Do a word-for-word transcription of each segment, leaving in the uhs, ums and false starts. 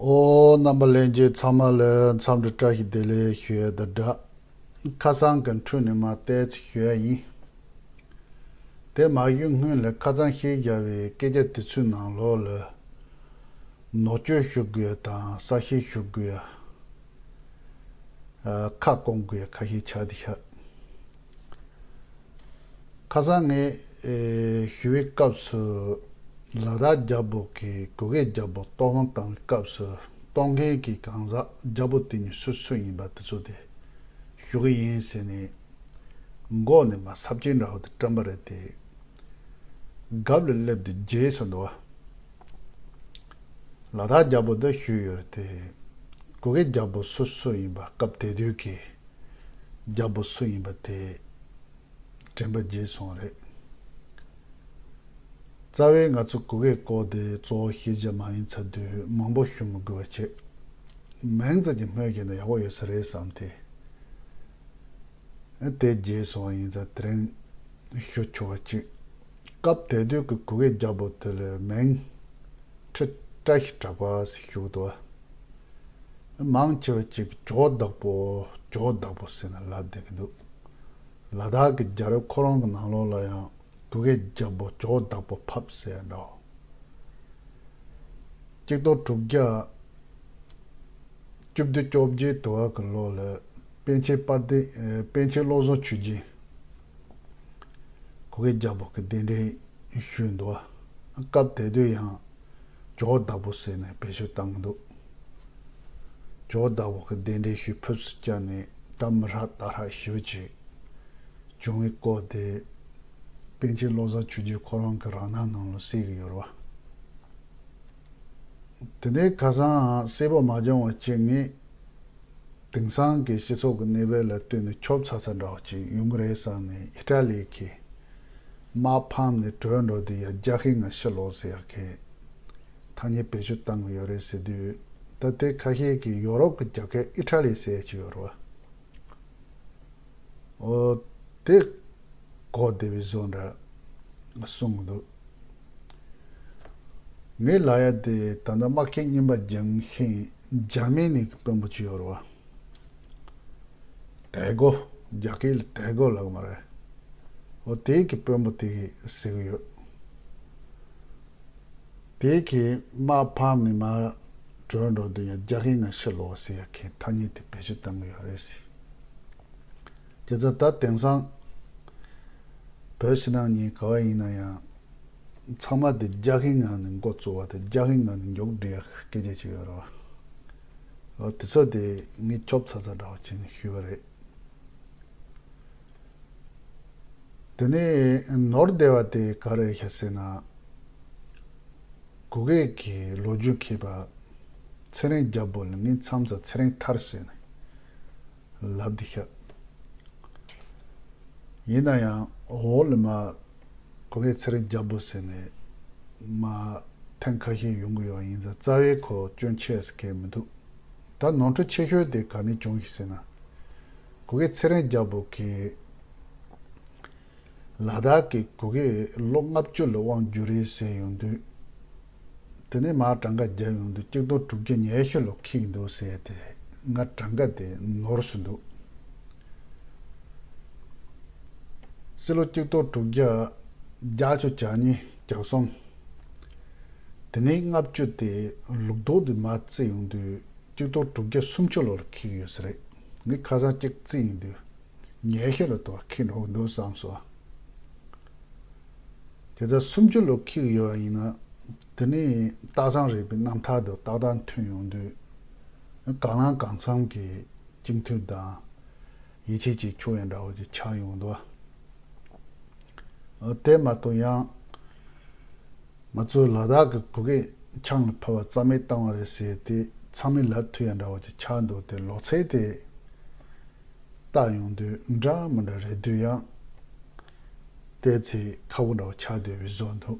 ཨོ། རྣམ་པ་ལྷན་རྒྱས་ཚང་མ་ལ་འཚམས་འདྲི་བཀྲ་ཤིས་བདེ་ལེགས་ཞུ་ཡ་དང་སྦྲགས། ཁ་སང་གི་འཕྲོས་ནས་མར་ཏོག་ཙམ་ཞུ་ཡ་ཡིན། དེ་མ་ཞུས་སྔོན་ལ་ཁ་སང་བཤད་བཞག་པའི་སྐད་ཆ་དེ་ཚོའི་ནང་ལོགས་ལ། ནོར་བཅོས་ཞུ་དགོས་ཡ་དང་གསལ་བཤད་ཞུ་དགོས་ཡ། ཨ། ཁ་སྐོང་དགོས་ཡ་ཁ་ཤས་ཆགས་བསྡད་ཤག་ཁ་སང་ངས་ཨེ་ཞུ་བའི་སྐབས་སུ། ལ་དྭགས་རྒྱལ་པོ་གིས་གུ་གེ་རྒྱལ་པོ་སྟོབས་ལྷོང་བཏང་བའི་སྐབས་སུ། གཏོང་མཁན་གྱི་གང་ཟག་རྒྱལ་པོ་དེ་གཉིས་སུ་སུ་ཡིན་པ་དེ་ཚོ་དེ་ཞུ་གི་ཡིན་ཟེར་ནས། མགོ་ནས་མར་ས་བཅད་འདྲ་བོ་དེ་བཀྲམ་པ་རེད་དེ། རྒྱབ་ལ་སླེབས་ཏེ་བརྗེད་སོང་འདུག་བ། ལ་དྭགས་རྒྱལ་པོ་འདི་ཞུས་ཡོད་རེད་དེ། གུ་གེ་རྒྱལ་པོ་སུ་སུ་ཡིན་པ། སྐབས་དེ་དུས་ཀྱི་རྒྱལ་པོ་སུ་ཡིན་པ་དེ་དྲན་པ་བརྗེད་སོང་རེད། རྩ་བའི་ང་ཚོ་གུ་གེའི་སྐོར་དེ་གཙོ་བོ་ཤེས་བྱ་མ་ཡིན་ཚར་དུས་མང་པོ་ཞུ་མི་དགོས་པ་བྱས། མིང་ཙམ་གྱིས་སྨོས་བཞག་ན་ཡག་པོ་ཡོད་ས་རེད་བསམ་སྟེ། དེ་བརྗེད་སོང་བ་ཡིན་ཙང་དེ་རིང་ཞུ་ཆོག་པ་ཅིག་སྐབས་དེ་དུས་ཀྱི་གུ་གེ་རྒྱལ་པོ་དེ་ལ་མིང་ཁྲི་བཀྲ་ཤིས་གྲགས་པ་ཟེར་ཞུ་གི་འདུག་མང་ཆེ་བ་ཅིག་ཇོ་བདག་པོ། ཇོ་བདག་པོ་ཟེར་ནས་ལབ་བསྡད་ཀྱི་འདུག་ལ་དྭགས་ཀྱི་རྒྱལ་རབས་ཁོ་རང་གི་ནང་ལོགས་ལ་ཡང་གུ་གེ་རྒྱལ་པོ་ཇོ་བདག་པོ་ཕབ་ཟེར་ཡ་འདྲ་བོ། གཅིག་སྟོང་དྲུག་བརྒྱ་བཅུ་བདུན་བཅོ་བརྒྱད་དུ་བ་གི་ལོ་ལ་པཎ་ཆེན་དཔལ་ལྡན། ཨེ། པཎ་ཆེན་བློ་བཟང་ཆོས་རྒྱན་གུ་གེ་རྒྱལ་པོ་གི་གདན་འདྲེན་ཞུས་འདུག་སྐབས་དེ་དུས་ཡང་ཇོ་བདག་པོ་ཟེར་ནས་བེད་སྤྱོད་བཏང་གི་འདུག་ཇོ་བདག་པོ་གི་གདན་འདྲེན་ཞུས་ཕེབས་བསུ་བྱས་ནས་ད་མི་ཧྲག་ད་ཧྲག་ཞེ་པོ་ཅིག་བྱུང་བའི་སྐོར་དེ་པཎ་ཆེན་བློ་བཟང་ཆོས་རྒྱན་ཁོ་རང་གི་རང་སྣང་ནང་ལ་གསལ་གི་ཡོད་རེད་བ། དེ་ནས་ཁ་སང་གསལ་པོ་མ་བྱུང་བ་ཅིག་ངས་དེང་སང་གི་སྤྱི་ཚོགས་ཀྱི་གནས་བབ་ལ་ལྟོས་ནས་ཆོབ་ཚ་ཚ་འདྲ་བ་ཅིག་ཡོང་གི་རེད་བསམ་ནས། ཨི་ཊ་ལི་གི་དམག་ཕམ་ནས་བྲོས་འགྲོ་དུས་ཡ་རྒྱག་ཤིང་ང་ཕྱིར་ལོག་ཟེར་ཡག་གི་ཐ་སྙད་བེད་སྤྱོད་བཏང་གི་ཡོད་རེད་ཟེར་དུས། ད་དེ་ཁ་ཤས་ཀྱིས་ཡོ་རོབ་ཀྱི་རྒྱལ་ཁབ་ཨི་ཊ་ལི་ཟེར་ཡ་ཅིག་ཡོད་རེད་བ། ཨོ། དེ་གོ་བདེ་བའི་བཟོ་འདྲ་གསུང་གི་འདུག་ངས་ལབ་ཡ་དེ་ད་ལྟ་དམག་ཆེན་གཉིས་པ་འགྲིམ་ཤིང་འཇར་མ་ནི་གི་དཔོན་པོ་ཅིག་ཡོད་རེད་བ། ཏེ་གོ། རྒྱ་སྐད་ལ་ཏེ་གོ་ལབ་ཀྱི་མ་རེད། ཨོ། དེ་གི་དཔོན་པོ་དེ་གིས་ཟེར་གི་ཡོད། དེ་གི་དམག་ཕམ་ནས་མར་བྲོས་འགྲོ་དུས་ཡང་རྒྱག་ཤིང་ང་ཕྱིར་ལོག་ཟེར་ཡ་གི་ཐ་སྙད་དེ་བེད་སྤྱོད་བཏང་གི་ཡོད་རེད་ཟེར། དེ་ཚོ་ད་དེང་སང་བོད་ཕྱི་ནང་གཉིས་ག་བ་ཡིན་ན་ཡང་ཚང་མ་དེ་རྒྱག་ཤིང་ང་ནས་འགོ་བཙུགས་པ་དང་རྒྱག་ཤིང་ང་ནས་མཇུག་སྒྲིལ་ཡ་སྐད་ཆ་ཅིག་ཡོད་རེད་བ། ཨོ། དེ་ཚོ་དེ་ངས་ཆོབ་ཚ་ཚ་འདྲ་བོ་བྱས་ནས་ཞུས་པ་རེད། དེ་ནས་ནོར་བདེ་བ་དེ་ག་རེ་ཤག་ཟེར་ན། གུ་གེ་གི་ལོ་རྒྱུས་མཁས་པ་ཚེ་རིང་རྒྱལ་པོ་ལ་ངས་མཚམས་མཚམས་ཚེ་རིང་ཐར་ཟེར་ནས་ལབ་བསྡད་ཤག་ཡིན་ན་ཡང་འོག་ལ་མར་གུ་གེ་ཚེ་རིང་རྒྱལ་པོ་ཟེར་ནས་མར་ཐེངས་ཁ་ཤས་ཡོང་གི་ཡོད་ཡིན་ཙང་རྩ་བའི་ཁོ་སྐྱོན་ཆེ་ཟེར་མཁན་མི་འདུག་ད་ནོར་འཁྲུལ་ཆེ་ཤོས་དེ་ག་ནས་བྱུང་ཞིག་ཟེར་ན། གུ་གེ་ཚེ་རིང་རྒྱལ་པོ་གིས་ལ་དྭགས་ཀྱི་གུ་གེ་ལོ་ལྔ་བཅུ་ལ་དབང་བསྒྱུར་རེད་ཟེར་ཡོང་དུས། དེ་ནས་མར་གྲངས་ཀ་བརྒྱབ་ཡོང་དུས་གཅིག་སྟོང་དྲུག་བརྒྱ་ཉི་ཤུ་ལོ་འཁེལ་གྱི་འདུག་ཟེར་ཏེ། ང་གྲངས་ཀ་དེ་ནོར་སོང་འདུག་སྤྱི་ལོ་གཅིག་སྟོང་དྲུག་བརྒྱ་བརྒྱད་ཅུ་གྱ་གཉིས་གྱ་གསུམ། དེ་ནས་ལྔ་བཅུ་དེ་ལུགས་ལྡོག་དེ་མར་བརྩིས་ཡོང་དུས་གཅིག་སྟོང་དྲུག་བརྒྱ་སུམ་ཅུ་ལོ་ལ་འཁེལ་གྱི་ཡོད་ས་རེད། ངས་ཁ་སང་གཅིག་བརྩིས་ཡོང་དུས་ཉི་ཤུ་ལོ་ལྟ་བུ་འཁེལ་འགྲོ་གི་འདུག་བསམ་སོང་། དེ་ལྟར་སུམ་ཅུ་ལོ་འཁེལ་གྱི་ཡོད་པ་ཡིན་ན། དེ་ནས་སྟག་ཚང་རིག་པའི་རྣམ་ཐར་དུ་ཏག་ཏག་ཐོན་ཡོང་དུས། གང་ལ་གང་འཚམ་གྱི་གཅིག་མཐུན་དང་ཡིད་ཆེས་བྱེད་ཆོག་ཡ་འདྲ་བོ་ཅིག་ཆགས་ཡོང་འདུག་ཨ། དེ་མ་གཏོགས་ཡང་ང་ཚོའི་ལ་དྭགས་ཀྱི་གུ་གེ་ཆང་ལ་ཕབ་པ་རྩ་མེད་བཏང་བ་རེད་ཟེར་ཏེ་ཚང་མས་ལབ་ཐུབ་ཡ་འདྲ་བོ་ཅིག་ཆགས་འདུག་དེ་ལོ་ཚད་དེ་བལྟ་ཡོང་དུས་འདྲ་མི་འདྲ་རེད་དུས་ཡང་ཏོག་ཙམ་ཁག་པོ་འདྲ་བོ་ཆགས་བསྡད་པའི་བཟོ་འདུག་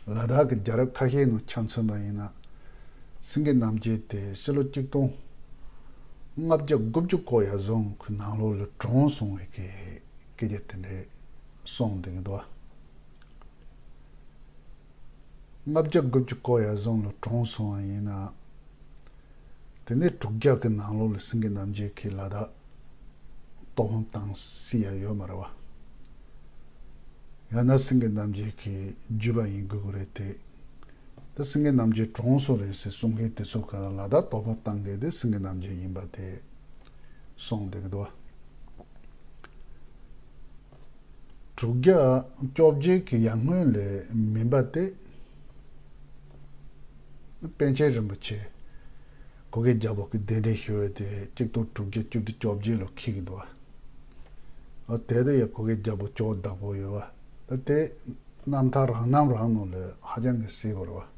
ལ་དྭགས་ཀྱི་རྒྱལ་རབས་ཁ་ཤས་ནང་ཆ་མཚོན་པ་ཡིན་ན། སེང་གེ་རྣམ་རྒྱལ་དེ་ཕྱི་ལོ་གཅིག་སྟོང་ལྔ་བརྒྱ་དགུ་བཅུ་གོ་ཡ་བཟུང་གི་ནང་ལོགས་ལ་གྲོངས་སོང་བའི་སྐད་སྐད་ཆ་དེ་འདྲས་གསུངས་འདུག་གི་འདུག་ལྔ་བརྒྱ་དགུ་བཅུ་གོ་ཡ་བཟུང་ལ་གྲོངས་སོང་བ་ཡིན་ན། དེ་ནས་དྲུག་བརྒྱ་གི་ནང་ལོགས་ལ་སེང་གེ་རྣམ་རྒྱལ་གྱིས་ལ་དྭགས་གཏོར་ཕམ་བཏང་སྲིད་ཡ་ཡོད་མ་རེད་བ། ཡང་ན་སེང་གེ་རྣམ་རྒྱལ་གྱི་རྒྱུད་པ་ཡིན་དགོས་ཀྱི་རེད་དེ། ད་སེང་གེ་རྣམ་རྒྱལ་གྲོངས་སོང་རེད་ཟེར་གསུང་མཁན་དེ་ཚོ་ག་ལ་ལ་དྭགས་གཏོར་ཕམ་བཏང་མཁན་དེ་སེང་གེ་རྣམ་རྒྱལ་ཡིན་པ་དེ་གསུངས་བསྡད་ཀྱི་འདུག་བ། དྲུག་བརྒྱ་བཅོ་བརྒྱད་ཀྱི་ཡར་སྔོན་ལས་མིན་པ་དེ། པཎ་ཆེན་རིན་པོ་ཆེ་གུ་གེ་རྒྱལ་པོ་གི་གདན་འདྲེན་ཞུ་བའི་དེ་གཅིག་སྟོང་དྲུག་བརྒྱ་བཅུ་བདུན་བཅོ་བརྒྱད་ལོ་འཁེལ་གྱི་འདུག་བ། ཨ་དེ་དུས་ཡང་གུ་གེ་རྒྱལ་པོ་ཇོ་བོ་བདག་པོ་ཡོད་བ། ད་དེ་རྣམ་ཐར་རང་རྣམ་རང་ནང་ལས་ཧ་ཅང་གི་གསལ་པོ་རེད་བ།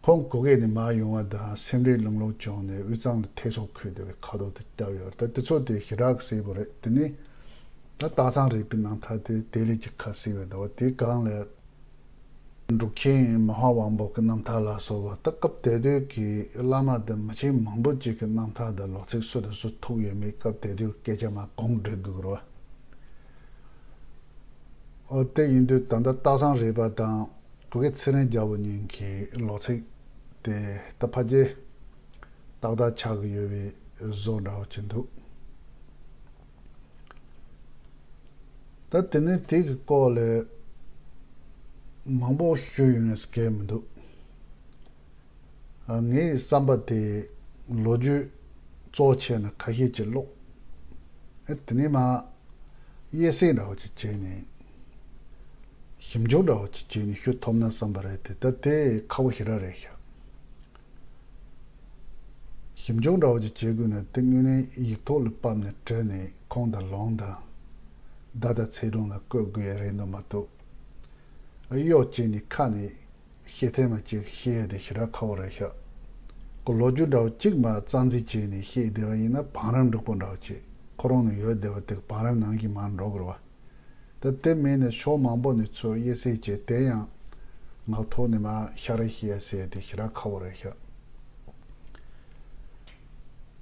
ཁོང་གུ་གེ་ནས་མར་ཡོང་བ་དང་སེམས་ཁྲལ་ལང་ལོང་བྱུང་ནས་དབུས་གཙང་དུ་ཐེ་གཏོགས་ཁུལ་དེ་བའི་ཁ་ཐོག་ཏུ་བསྐྱབས་ཡོད་རེད། ད་དེ་ཚོ་དེ་ཞེ་དྲག་གསལ་པོ་རེད། དེ་ནི་ད་སྟག་ཚང་རས་པའི་རྣམ་ཐར་དེ་དེ་ལས་ཀྱི་ཁ་གསལ་བའི་འདུག་བ། དེའི་སྒང་ལ་འབྲུག་ཆེན་མ་ཧཱ་དབང་པོ་གི་རྣམ་ཐར་ལ་སོགས་པ། ད་སྐབས་དེ་དུས་ཀྱི་བླ་མ་དང་མི་ཆེན་མང་པོ་ཅིག་གི་རྣམ་ཐར་དང་ལོ་ཚིགས་སུ་དང་སུ་ཐུག་ཡོད་མེད་སྐབས་དེ་དུས་སྐད་ཆ་མར་གོང་འགྲིལ་དགོས་ཀྱི་རེད་བ། འོ་དེ་ཡིན་དུས་ད་ལྟ་སྟག་ཚང་རས་པ་དང་གུ་གེ་ཚེ་རིང་རྒྱལ་པོ་གཉིས་ཀྱི་ལོ་ཚིགས་དེ་ད་ཕལ་ཆེར་ཏག་ཏག་ཆགས་ཀྱི་ཡོད་པའི་བཟོ་འདྲ་བོ་ཅིག་འདུག་ད་དེ་ནས་དེ་གི་སྐོར་ལས་མང་པོ་ཞུ་ཡོང་ཡས་གལ་མི་འདུག་ཨ། ངའི་བསམ་པ་དེ་ལོ་རྒྱུས་གཙོ་ཆེ་ན་ཁ་ཤས་ཅིག་ཀློག་ཨེ། དེ་ནས་མར་དབྱེ་གསེས་འདྲ་བོ་ཅིག་བྱས་ནས་ཞིབ་འཇུག་འདྲ་བོ་ཅིག་བྱས་ནས་ཞུ་ཐུབ་ན་བསམ་པ་རེད་དེ། ད་དེ་ཁག་པོ་ཞེ་དྲག་རེད་ཤག་ཞིབ་འཇུག་འདྲ་བོ་ཅིག་བྱེད་དགོས་ན་དེ་དངོས་གནས་ཡིག་ཐོག་ལ་ཕབ་ནས་བྲིས་ནས་ཁུངས་དང་ལུང་དང་བརྡ་དང་ཚིག་གྲོང་ལ་བཀོད་དགོས་ཡ་རེད་འདུག་མ་གཏོགས། ཨ། གཡོག་བྱས་ནས་ཁ་ནས་བཤད་ཐེངས་མ་གཅིག་བཤད་ཡ་དེ་ཞེ་དྲག་ཁག་པོ་རེད་ཤག་ཁོ་ལོ་རྒྱུས་འདྲ་བོ་གཅིག་མར་རྩ་འཛིན་བྱས་ནས་བཤད་བསྡད་པ་ཡིན་ན་བང་རིམ་འགྲིག་པོ་འདྲ་བོ་བྱས། ཁོ་རང་ནས་ཡོད་བསྡད་པ་དེ་བང་རིམ་ནང་བཞིན་མར་འགྲོ་དགོས་རེད་བ། ད་དེ་མིན་ནས་ཕྱོགས་མང་པོ་ནས་ཚུར་དབྱེ་གསེས་བྱས། དེ་ཡང་ངག་ཐོག་ནས་མར་ཤ་ར་བཤད་ཟེར་དེ་ཞེ་དྲག་ཁག་པོ་རེད་ཤག་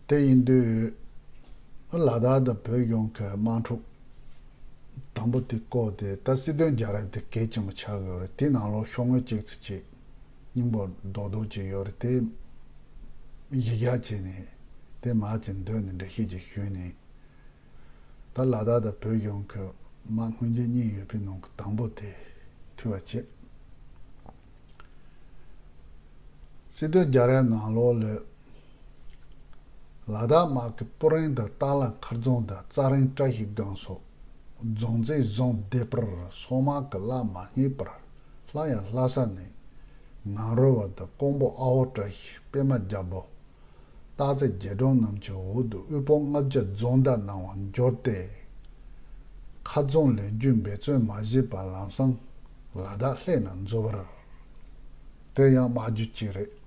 དེ་ཡིན་དུས་ལ་དྭགས་དང་བོད་གཞུང་གི་དམག་འཁྲུག་དང་པོ་དེ་སྐོར་དེ་ད་སྲིད་དོན་རྒྱལ་རབས་དེ་གལ་ཆེན་པོ་ཆགས་ཡོད་རེད། དེ་ནང་ལོགས་ཤོག་ངོས་གཅིག་ཙམ་ཅིག་སྙིང་པོ་རྡོག་རྡོག་ཅིག་ཡོད་རེད། དེ་གཞི་བཞག་བྱས་ནས་དེ་མར་ཅིག་འདོན་ནས་འགྲེལ་བཤད་ཅིག་ཞུས་ནས། ད་ལ་དྭགས་དང་བོད་གཞུང་གི་དམག་སྔོན་རྗེས་གཉིས་ཡོད་པའི་ནང་གི་དང་པོ་དེ་ཐུག་པ་བྱེད། སྲིད་དོན་རྒྱལ་རབས་ནང་ལོགས་ལ་ལ་དྭགས་དམག་གིས་སྤུ་རིང་དང་སྟག་ལ་མཁར་རྫོང་དང་རྩ་རིང་བཀྲ་ཤིས་སྒང་སོགས་རྫོང་རྩེ་བཟུང་བསྡད་པར་སོག་དམག་གིས་གླགས་མ་རྙེད་པར། སླར་ཡང་ལྷ་ས་ནས་ངང་རོལ་པ་དང་ཀོང་པོ་ཨ་ཧོ་བཀྲ་ཤིས་པད་མ་རྒྱལ་པོ། སྟག་རྩེ་རྗེ་དྲུང་རྣམས་ཀྱི་འོག་ཏུ་དབུལ་ཕོངས་ལྔ་བརྒྱ་རྫོང་བདག་གནང་བར་འབྱོར་ཏེ། མཁར་རྫོང་ལས་རྒྱུ་འབད་བརྩོན་མ་བྱས་པར་ལམ་སང་ལ་དྭགས་ལྷས་ན་འཛུལ་བར། དེ་ཡང་དམག་རྒྱུད་ཅིག་རེད།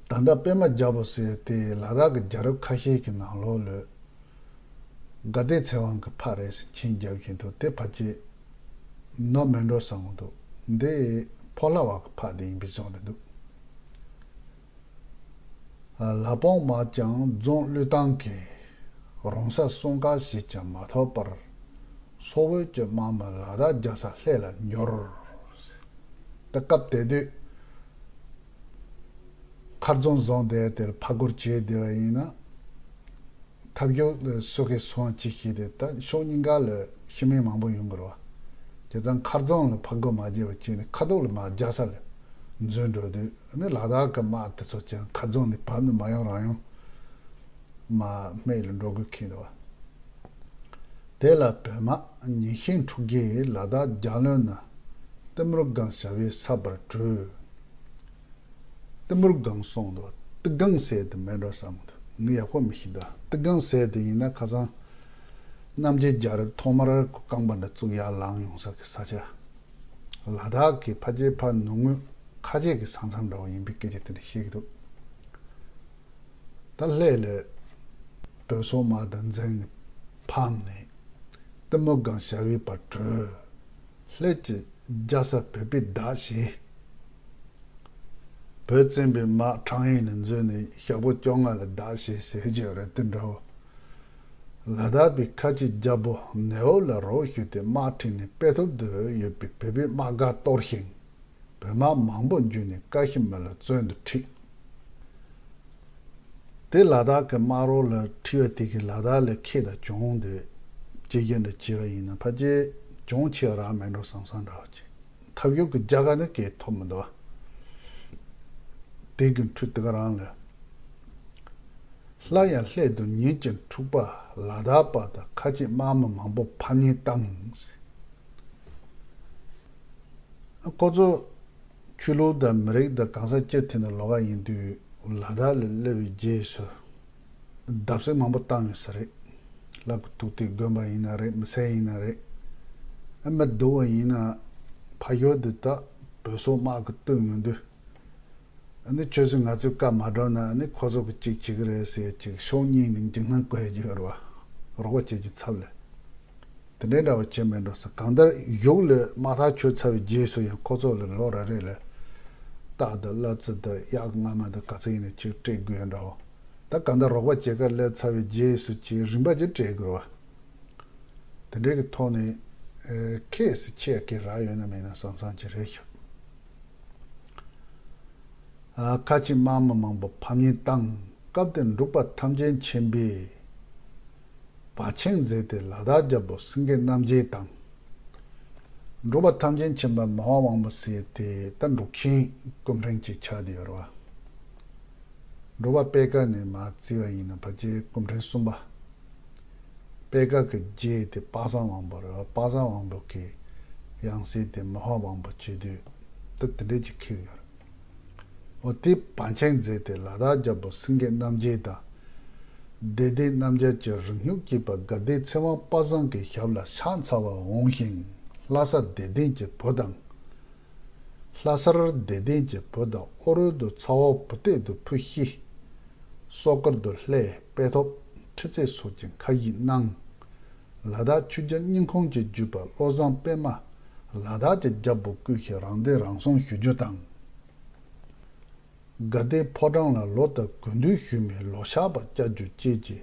ད་ལྟ་པད་མ་རྒྱལ་པོ་ཟེར་དེ་ལ་དྭགས་ཀྱི་རྒྱལ་རབས་ཁ་ཤས་ཀྱི་ནང་ལོགས་ལ། དགའ་ལྡན་ཚེ་དབང་གི་ཕ་རེད་ཟེར་མཆན་རྒྱབ་བཞིན་འདུག་དེ་ཕལ་ཆེར་ནོར་མེད་འགྲོ་བསམ་གྱི་འདུག་འདི་ཕོ་ལྷ་བ་གི་ཕ་དེ་ཡིན་པའི་བཟོ་འདྲ་འདུག་ལ་ཕུག་དམག་ཀྱང་རྫོང་བློས་བཏང་གིས་རོང་ས་སྲུང་སྐར་བཞེས་ཀྱང་མ་ཐོབ་པར། སོག་པོའི་དམག་མི་ལ་དྭགས་རྒྱལ་ས་ལྷས་ལ་འབྱོར། ད་སྐབས་དེ་དུས་མཁར་རྫོང་བཟུང་བསྡད་དེར་ཕར་རྒོལ་བྱས་བསྡད་པ་ཡིན་ན། ཐབས་སྐྱོ་ལ་སོགས་ཀྱི་སོང་ཅི་ཤེས་ཏེ། ད་ཕྱོགས་གཉིས་ཀ་ལ་ཤི་རྨས་མང་པོ་ཡོང་གི་རེད་བ། བྱས་ཙང་མཁར་རྫོང་ལ་ཕར་རྒོལ་མ་བྱས་པ་བྱས་ནས་ཁ་ཐུག་ལ་མར་རྒྱལ་ས་ལ་འཛུལ་འགྲོ་དུས་ནི་ལ་དྭགས་ཀྱི་དམག་དེ་ཚོ་ཀྱང་མཁར་རྫོང་ནས་བབས་ནས་མར་ཡོང་རང་ཡོང་མར་སྨད་ལ་འགྲོ་དགོས་ཁེལ་འདུག་བ། དེ་ལ་བོད་དམག་ཉིན་ཤས་འཁྲུགས་རྗེས་ལ་དྭགས་རྒྱལ་བློན་རྣམས་གཏི་མུག་སྒང་བྱ་བའི་ས་བར་བྲོས། གཏི་མུག་སྒང་སོང་དུ་གཏི་སྒང་ཟེར་དེ་མེད་འགྲོ་བསམ་གི་འདུག་ངས་ཡག་པོ་མི་ཤེས་འདུག་གཏི་སྒང་ཟེར་དེ་ཡིན་ན་ཁ་སང་རྣམ་རྒྱལ་རྒྱལ་རབས་ཐོག་མར་གོ་རྐང་པ་འདྲ་བཙུགས་ཡར་ལངས་ཡོང་ས་གི་ས་ཆ། ལ་དྭགས་ཀྱི་ཕལ་ཆེར་ཕར་ནུབ་ངོས་ཁ་ཆེ་གི་ས་མཚམས་འདྲ་བོ་ཡིན་པའི་སྐད་ཆ་དེ་འདྲ་བཤད་གི་འདུག་ད་ལྷས་ལ་བོད་སོག་དམག་དང་འཛིངས་ནས་ཕམ་ནས་གཏི་མུག་སྒང་བྱ་བའི་བར་བྲོས། ལྷས་ཀྱི་རྒྱལ་ས་བོད་པས་བདག་བྱས། བོད་བཙན་པོའི་དམག་ཁྲང་ཨན་ལ་འཛུལ་ནས་ཞག་པོ་བཅོ་ལྔ་ལ་བདག་བྱས་ཟེར་གྱི་ཡོད་རེད། དེ་འདྲ་བོ། ལ་དྭགས་པའི་ཁ་ཆེ་རྒྱལ་པོ་ནེའུ་ལ་རོགས་ཞུས་ཏེ་དམག་ཁྲིད་ནས་དཔེ་ཐོབ་ཏུ་ཡོད་པའི་བོད་པའི་དམག་སྒར་གཏོར་ཞིང་ བོད་དམག་མང་པོ་འཇུས་ནས་ཀ་ཤི་མིར་ལ་བཙོན་དུ་ཁྲིད། དེ་ལ་དྭགས་ཀྱི་དམག་རོགས་ལ་ཁྲིད་པ་དེ་གིས་ལ་དྭགས་ལ་ཁེ་དང་གྱོང་དེ་ཇེ་ཆེ་འདྲ་བྱས་པ་ཡིན་ན་ཕལ་ཆེར་གྱོང་ཆེ་བ་རག་མེད་འགྲོ་བསམ་བསམ་འདྲ་བ་ཅིག་ཐབས་ཤུགས་ཀྱི་རྒྱལ་ཁ་ནི་གས་ཐོབ་མི་འདུག་བ། དེ་གི་འཕྲུལ་དེ་ག་རང་ལ། སླར་ཡང་སླད་དུ་ཉིད་ཀྱི་འཁྲུག་པ་ལ་དྭགས་པ་དང་ཁ་ཆེ་དམག་མི་མང་པོ་ཕམ་ཉེས་བཏང་། ཁོ་ཚོ་ཆོས་ལུགས་དང་མི་རིགས་དང་གང་ཟག་སྤྱི་ཐད་ནས་ལོགས་ཀ་ཡིན་དུས་ལ་དྭགས་ལ་སླེབས་པའི་རྗེས་སུ་བརྡབ་གསིག་མང་པོ་བཏང་ཡོད་ས་རེད། ལ་ཀུ་ཐུག་ཏི་དགོན་པ་ཡིན་ན་རེད། མི་སེར་ཡིན་ན་རེད། ཨ་མི་སྡུག་པ་ཡིན་ན་ཕ་ཡུལ་འདི་དག་བོད་སོག་དམག་གིས་བཏུལ་ཡོང་དུས། ཨ་ནི་ཁྱོད་ཚོས་ང་ཚོའི་བཀའ་མ་བསྒྲུབས་ན་ཨ་ནི་ཁོ་ཚོ་གིས་གཅིག་བྱེད་ཀྱི་རེད་ཟེར་ཅིག་ཕྱོགས་གཉིས་ནས་འཇིགས་སྣང་བསྐུལ་ཡ་ཅིག་ཡོད་རེད་བ། རོགས་པ་བྱེད་རྒྱུ་ཚབ་ལ། དེ་འདྲའི་འདྲ་བ་བྱེད་མེད་འགྲོ་ས་གང་ལྟར་གཞུག་ལ་དམག་ཐག་ཆོད་ཚར་བའི་རྗེས་སུ་ཡང་ཁོ་ཚོ་ལ་ལོ་རེ་རེ་ལ་སྟག་དང་གླ་རྩི་དང་གཡག་རྔ་མ་དང་ག་ཚོད་ཡིན་ན་ཅིག་སྤྲད་དགོས་ཡ་འདྲ་བོ། ད་གང་ལྟར་རོགས་པ་བྱེད་ག་སླེབས་ཚར་བའི་རྗེས་སུ་ཅིག་རིན་པ་ཅིག་སྤྲད་དགོས་རེད་བ། དེ་འདྲའི་གི་ཐོག་ནས་ཨེ་ཁེ་སི་ཆེ་གི་རག་ཡོད་ན་མེད་ན་བསམ་བསམ་ཅིག་རེད་ཤག་ཨ་ཁ་ཆེ་དམག་མི་མང་པོ་ཕམ་ཉེས་བཏང་། སྐབས་དེར་འབྲུག་པ་ཐམས་ཅད་མཁྱེན་པས་བར་ཆད་མཛད་དེ་ལ་དྭགས་རྒྱལ་པོ་སེང་གེ་རྣམ་རྒྱལ་དང་། འབྲུག་པ་ཐམས་ཅད་མཁྱེན་པ་མི་དབང་དབང་པོ་ཟེར་དེ་ད་འབྲུག་ཆེན་སྐུ་ཕྲེང་གཅིག་ཆགས་བསྡད་ཡོད་རེད་བ། འབྲུག་པ་པད་དཀར་ནས་མར་བརྩིས་པ་ཡིན་ན་ཕལ་ཆེར་སྐུ་ཕྲེང་གསུམ་པ། པད་དཀར་གྱི་རྗེས་དེ་དཔག་བསམ་དབང་པོ་རེད་བ། དཔག་བསམ་དབང་པོ་གི་ཡང་སྲིད་དེ་མི་དབང་དབང་པོ་བྱེད་དུས་ད་དེ་འདྲས་ཀྱི་ཁེལ་ཡོད་རེད། འོ་དེ་བར་ཆད་མཛད་དེ་ལ་དྭགས་རྒྱལ་པོ་སེང་གེ་རྣམ་རྒྱལ་དང་། བདེ་ལྡན་རྣམ་རྒྱལ་གྱི་རིང་སྨྱུག་གཅིག་པ་དགའ་ལྡན་ཚེ་དབང་དཔལ་བཟང་གི་ཞབས་ལ་ཕྱག་འཚལ་བར་འོངས་ཤིང་ལྷ་ས་བདེ་ལྡན་གྱི་བུ་དང་། ལྷ་སར་བདེ་ལྡན་གྱི་བུ་དང་ཨོ་རོད་དུ་ཚ་བ་བུ་སྟོད་དུ་ཕུ་ཤི། སོག་དཀར་དུ་ལྷས་དཔེ་ཐོབ་ཁྲི་རྩེ་སོགས་ཀྱི་ཁ་ཡིག་གནང་། ལ་དྭགས་ཆོས་རྒྱལ་སྙིང་ཁོང་གི་བརྒྱུད་པ་བློ་བཟང་པད་མ་ལ་དྭགས་ཀྱི་རྒྱལ་པོ་བསྐོས་ཤིང་རང་བདེ་རང་སྲུང་ཞུ་རྒྱུ་དང་། དགའ་ལྡན་ཕོ་བྲང་ལ་ལོ་ལྟར་དགུན་དུས་ཞུ་མིའི་ལོ་ཞགས་པ་བཅའ་རྒྱུ་བཅས་ཀྱི་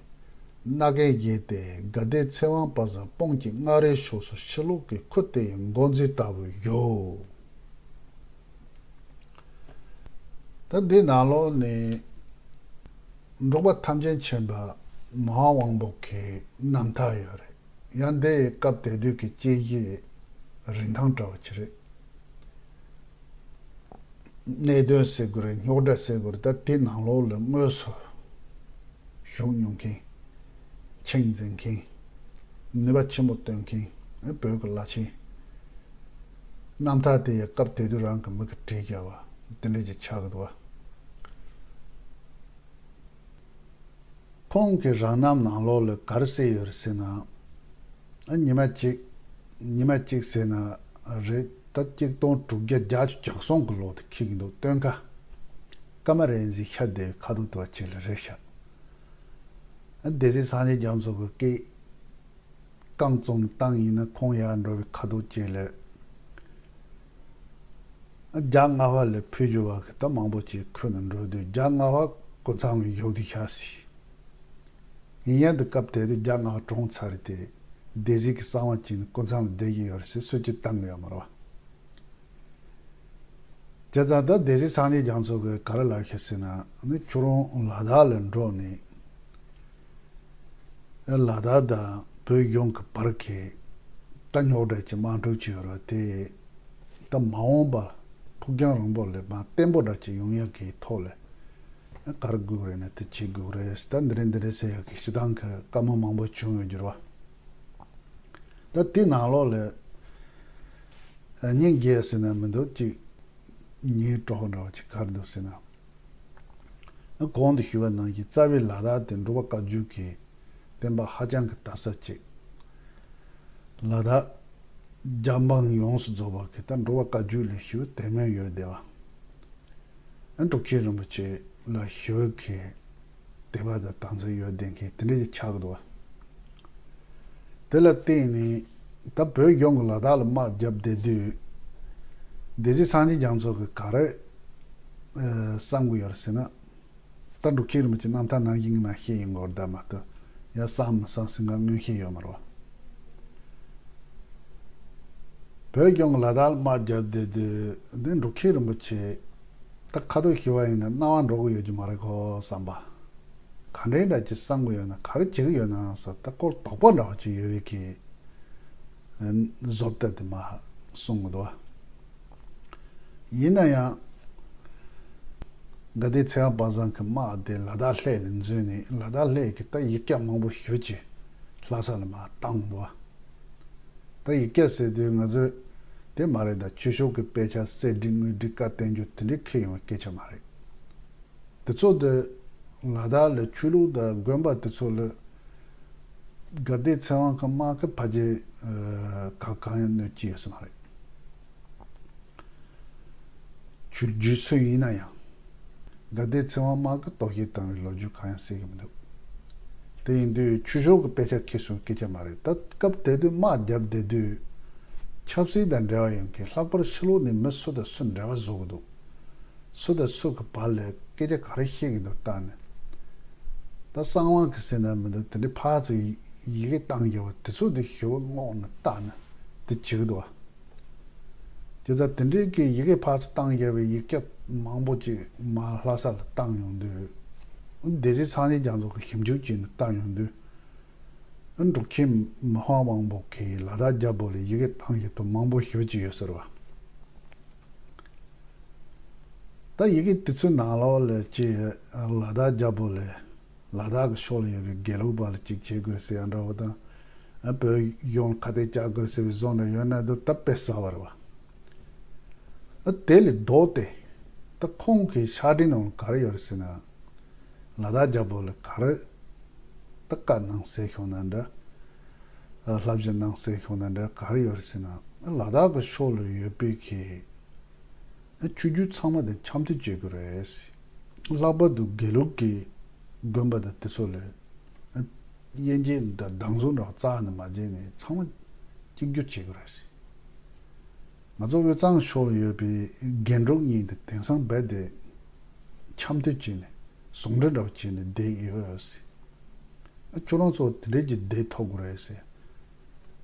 མནའ་གན་བཞེས་ཏེ་དགའ་ལྡན་ཚེ་དབང་དཔལ་བཟང་སྤང་གི་མངའ་རིས་ཕྱོགས་སུ་ཕྱི་ལོགས་ཀྱི་ཁུལ་དེ་ཡི་འགོ་འཛིན་ལྟ་བུ་བཞུགས། ད་འདི་ནང་ལོགས་ནས་འབྲུག་པ་ཐམས་ཅད་མཁྱེན་པ་མི་དབང་དབང་པོ་གི་རྣམ་ཐར་ཡོད་རེད། ཡང་འདི་ཡི་སྐབས་དེ་དུས་ཀྱི་དཔྱད་གཞིའི་རིན་ཐང་འདྲ་བ་ཅིག་རེད། གནད་དོན་ཟེར་དགོས་རེད། རྙོག་དྲ་ཟེར་དགོས་རེད། ད་དེ་ནང་ལོགས་ལ་དངོས་སུ་བཞུགས་མྱོང་མཁན། མཁྱེན་མཛད་མཁན། ནུས་པ་ཆེན་པོ་བཏོན་མཁན། བོད་ཀྱི་བླ་ཆེན། རྣམ་ཐར་དེ་ཡི་སྐབས་དེ་དུས་རང་གི་མི་གིས་བྲིས་བཞག་པ་དེ་འདྲ་ཅིག་ཆགས་ཀྱི་འདུག་བ། ཁོང་གི་རང་རྣམ་ནང་ལོགས་ལ་ག་རེ་གསལ་ཡོད་རེད་ཟེར་ན། ཨ་ཉི་མ་གཅིག་ཉི་མ་གཅིག་ཟེར་ན་རེད། ད་གཅིག་སྟོང་དྲུག་བརྒྱ་བརྒྱད་ཅུ་གྱ་གསུམ་གྱི་ལོ་དེ་འཁེལ་གྱི་འདུག་སྟོན་ཁ། ཀ་མ་རན་ཟི་ཤར་སྡེ་བའི་ཁ་ཐུག་དེ་བ་ཅིག་ལ་རེད་ཤག་ཨ་སྡེ་སྲིད་སངས་རྒྱས་རྒྱ་མཚོ་གི་སྐད། རྐང་བཙུགས་ནས་བཏང་ཡིན་ན་ཁོང་ཡར་འགྲོ་བའི་ཁ་ཐུག་ཅིག་ལ། བརྒྱ་ལྔ་པ་ལ་ཕུལ་རྒྱུ་བ་གི་ད་མང་པོ་ཅིག་ཁུར་ནས་འགྲོ་དུས་བརྒྱ་ལྔ་པ་སྐུ་མཚམས་ལ་བཞུགས་དུས་ཤག་སི། ཡིན་ཡང་དུ་སྐབས་དེ་དུས་བརྒྱ་ལྔ་པ་གྲོངས་ཚར་རེད་དེ། སྡེ་སྲིད་ཀྱི་གསང་བ་ཅིག་ནི་སྐུ་མཚམས་ལ་བསྡད་ཀྱི་ཡོད་རེད་ཟེར་སུ་གཅིག་བཏང་གི་ཡོད་མ་རེད་བ། བྱས་ཙང་ད་སྡེ་སྲིད་སངས་རྒྱས་རྒྱ་མཚོ་གིས་ག་རེ་ལབ་ཤག་ཟེར་ན་ནི་ཁྱོད་རང་ལ་དྭགས་ལ་འགྲོ་ནས། ལ་དྭགས་དང་བོད་གཞུང་གི་བར་གྱི་ད་རྙོག་དྲ་གྱི་དམག་འཁྲུག་ཅིག་ཡོད་རེད་དེ། ད་མ་འོངས་པ་ཕུགས་རྒྱང་རིང་པོ་ལ་མ་བརྟན་པོ་འདྲ་ཅིག་ཡོང་ཡག་གི་ཐོག་ལ་ག་རེ་དགོས་རེད་ན་དེ་བྱེད་དགོས་རེད། ད་འདི་རེད་འདི་རེད་ཟེར་ཡག་གི་སྤྱིར་བཏང་གི་བཀའ་མོལ་མང་པོ་བྱུང་ཡོད་རྒྱུ་རེད་བ། ད་དེ་ནང་ལོགས་ལ་སྙིང་རྗེ་ཟེར་ན་མི་འདུག་ཅིག་ཉེས་གྲོགས་འདྲ་བ་ཅིག་ག་རེ་འདུག་ཟེར་ན། གོང་དུ་ཞུས་པ་ནང་བཞིན་རྩ་བའི་ལ་དྭགས་དེ་འབྲུག་པ་བཀའ་བརྒྱུད་ཀྱི་བསྟན་པ་ཧ་ཅང་གི་དར་ས་ཅིག་ལ་དྭགས་རྒྱལ་འབངས་ཡོངས་སུ་རྫོགས་པ་གི་ད་འབྲུག་པ་བཀའ་བརྒྱུད་ལ་ཞུ་དད་མོས་ཡོད་བསྡད་པ། ཨ་འབྲུག་ཆེན་རིན་པོ་ཆེ་ལ་ཞུ་གི་དད་པ་དང་དམ་ཚིག་ཡོད་བསྡད་མཁན་དེ་འདྲ་ཞིག་ཆགས་ཀྱི་འདུག་བ། དེ་ལ་བརྟེན་ནས་ད་བོད་གཞུང་གི་ལ་དྭགས་ལ་དམག་བརྒྱབ་བསྡད་དུས། སྡེ་སྲིད་སངས་རྒྱས་རྒྱ་མཚོ་གིས་ག་རེ་ཨ་བསམ་གྱི་ཡོད་རེད་ཟེར་ན། ད་འབྲུག་ཆེན་རིན་པོ་ཆེའི་རྣམ་ཐར་ནང་བཞིན་གྱི་ནང་བཤད་ཡིན་དགོས་རེད་ད་མ་གཏོགས་ཡང་བསམ་མི་བསམ་ཟེར་ང་མངོན་ཤེས་ཡོད་མ་རེད་བ། བོད་ལྗོངས་ལ་དྭགས་དམག་རྒྱབ་བསྡད་དུས་འདི་འབྲུག་ཆེན་རིན་པོ་ཆེ་ད་ཁ་ཐུག་ཞུ་བ་ཡིན་ན་རྣ་བ་འགྲོ་གི་ཡོད་ཀྱི་མ་རེད་ཁོ་བསམ་པ། ག་འདྲའི་འདྲ་ཅིག་བསམ་གི་ཡོད་ན་ག་རེ་བྱེད་ཀྱི་ཡོད་ན་ཟེར་ད་ཁོར་དོགས་པ་འདྲ་བ་ཅིག་ཡོད་པའི་གི་བཟོ་ལྟ་དེ་མ་གསུང་གི་འདུག་ཡིན་ན་ཡང་དགའ་ལྡན་ཚེ་དབང་དཔལ་བཟང་གི་དམག་དེ་ལ་དྭགས་ལྷོ་ལ་འཛུལ་ནས་ལ་དྭགས་ལྷོ་གི་ད་ཡིག་སྐྱག་མང་པོ་ཞེ་ཅིག་ལྷ་ས་ལ་མར་བཏང་འདུག་ད་ཡིག་སྐྱག་ཟེར་དུས་ང་ཚོས་དེ་མ་རེད། ད་ཆོས་ཕྱོགས་ཀྱི་དཔེ་ཆ་གསེར་བྲིས་དངུལ་བྲིས་བཀའ་བསྟན་འགྱུར་དེ་འདྲའི་ཁྱེར་ཡོང་བའི་སྐད་ཆ་མ་རེད། དེ་ཚོ་དེ་ལ་དྭགས་ལ་ཆོས་ལུགས་དང་དགོན་པ་དེ་ཚོ་ལ་དགའ་ལྡན་ཚེ་དབང་གི་དམག་གི་ཕ་རྒྱལ་ག་གང་ཡང་གནོད་ཀྱི་ཡོད་ས་མ་རེད། ཆོས་བརྒྱུད་སུ་ཡིན་ན་ཡང་དགའ་ལྡན་ཚེ་དབང་དམག་གི་གཏོར་བཤིག་བཏང་བའི་ལོ་རྒྱུས་གང་ཡང་གསལ་གྱི་མི་འདུག་དེ་ཡིན་དུས་ཆོས་ཕྱོགས་ཀྱི་དཔེ་ཆ་ཁྱེར་སོང་སྐད་ཆ་མ་རེད། ད་སྐབས་དེ་དུས་དམག་རྒྱབ་བསྡད་དུས་ཆབ་སྲིད་དང་འབྲེལ་བ་ཡོད་མཁན་ལྷག་པར་ཕྱི་ལོགས་ནས་མི་སུ་དང་སུ་འབྲེལ་བ་བཟོ་གི་འདུག་སུ་དང་སུ་གི་བར་ལ་སྐད་ཆ་ག་རེ་བཤད་ཀྱི་འདུག་བལྟས་ནས། ད་གསང་བ་གི་ཟེར་ན་མི་འདུག་དེ་འདྲའི་ཕར་ཚུར་ཡི་ཡི་གེ་བཏང་རྒྱུ་བ་དེ་ཚོ་དེ་ཞེ་པོ་སྔོག་ནས་བལྟས་ནས་དེ་བྱེད་ཀྱི་འདུག་བ། དེ་ཚ་དེ་འདྲའི་གི་ཡི་གེ་ཕར་ཚུར་བཏང་རྒྱུ་བའི་ཡིག་སྐྱག་མང་པོ་ཅིག་མར་ལྷ་ས་ལ་བཏང་ཡོང་དུས། སྡེ་སྲིད་ཚངས་ཆེན་རྒྱ་མཚོ་གི་ཞིབ་འཇུག་བྱས་ནས་བཏང་ཡོང་དུས། འབྲུག་ཆེན་མི་དབང་དབང་པོ་གིས་ལ་དྭགས་རྒྱལ་པོ་ལ་ཡི་གེ་བཏང་ཡོད་དོ་མང་པོ་ཞེ་པོ་ཅིག་ཡོད་ཟེར་བ། ད་ཡི་གེ་དེ་ཚོའི་ནང་ལོགས་ལ་ཅིག་ལ་དྭགས་རྒྱལ་པོ་ལ་ལ་དྭགས་ཀྱི་ཕྱོགས་ལ་ཡོད་པའི་དགེ་ལུགས་པ་ལ་ཅིག་བྱེད་དགོས་ཟེར་ཡ་འདྲ་བོ་དང་། བོད་གཞུང་ཁ་གཏད་བཅག་དགོས་ཟེར་བའི་བཟོ་འདྲ་ཡོད་ན་འདུག་ད་དཔེ་གསར་བ་རེད་བ། དེ་ལས་ལྡོག་སྟེ་ད་ཁོང་གི་ཕྱག་བྲིས་ནང་ག་རེ་ཡོད་རེད་ཟེར་ན། ལ་དྭགས་རྒྱལ་པོ་ལ་ག་རེ་ད་བཀའ་གནང་ཟེར་ཤོག་ན་འདྲ། བསླབ་བྱ་གནང་ཟེར་ཤོག་ན་འདྲ་ག་རེ་ཡོད་རེད་ཟེར་ན། ལ་དྭགས་ཀྱི་ཕྱོགས་ལ་ཡོད་པའི་གི་ཆོས་བརྒྱུད་ཚང་མ་དེ་འཆམ་མཐུན་བྱེད་དགོས་རེད། ལྷག་པར་དུ་དགེ་ལུགས་ཀྱི་དགོན་པ་དང་དེ་ཚོ་ལ་དབྱེ་འབྱེད་འདྲ་སྡང་ཟུག་འདྲ་རྩ་ནས་མ་བྱས་ནས་ཚང་མ་གཅིག་གྱུར་བྱེད་དགོས་རེད། ང་ཚོ་དབུས་གཙང་ཕྱོགས་ལ་ཡོད་པའི་རྒན་འབྲུག་གཉིས་དེ་དེང་སང་རྦད་དེ་འཆམ་མཐུན་བྱས་ནས་ཟུང་འབྲེལ་འདྲ་བོ་བྱས་ནས་བསྡད་ཡོད་ཟེར། ཁྱོད་རང་ཚོ་དེ་འདྲའི་གི་བསྡད་ཐུབ་དགོས་རེད་ཟེར།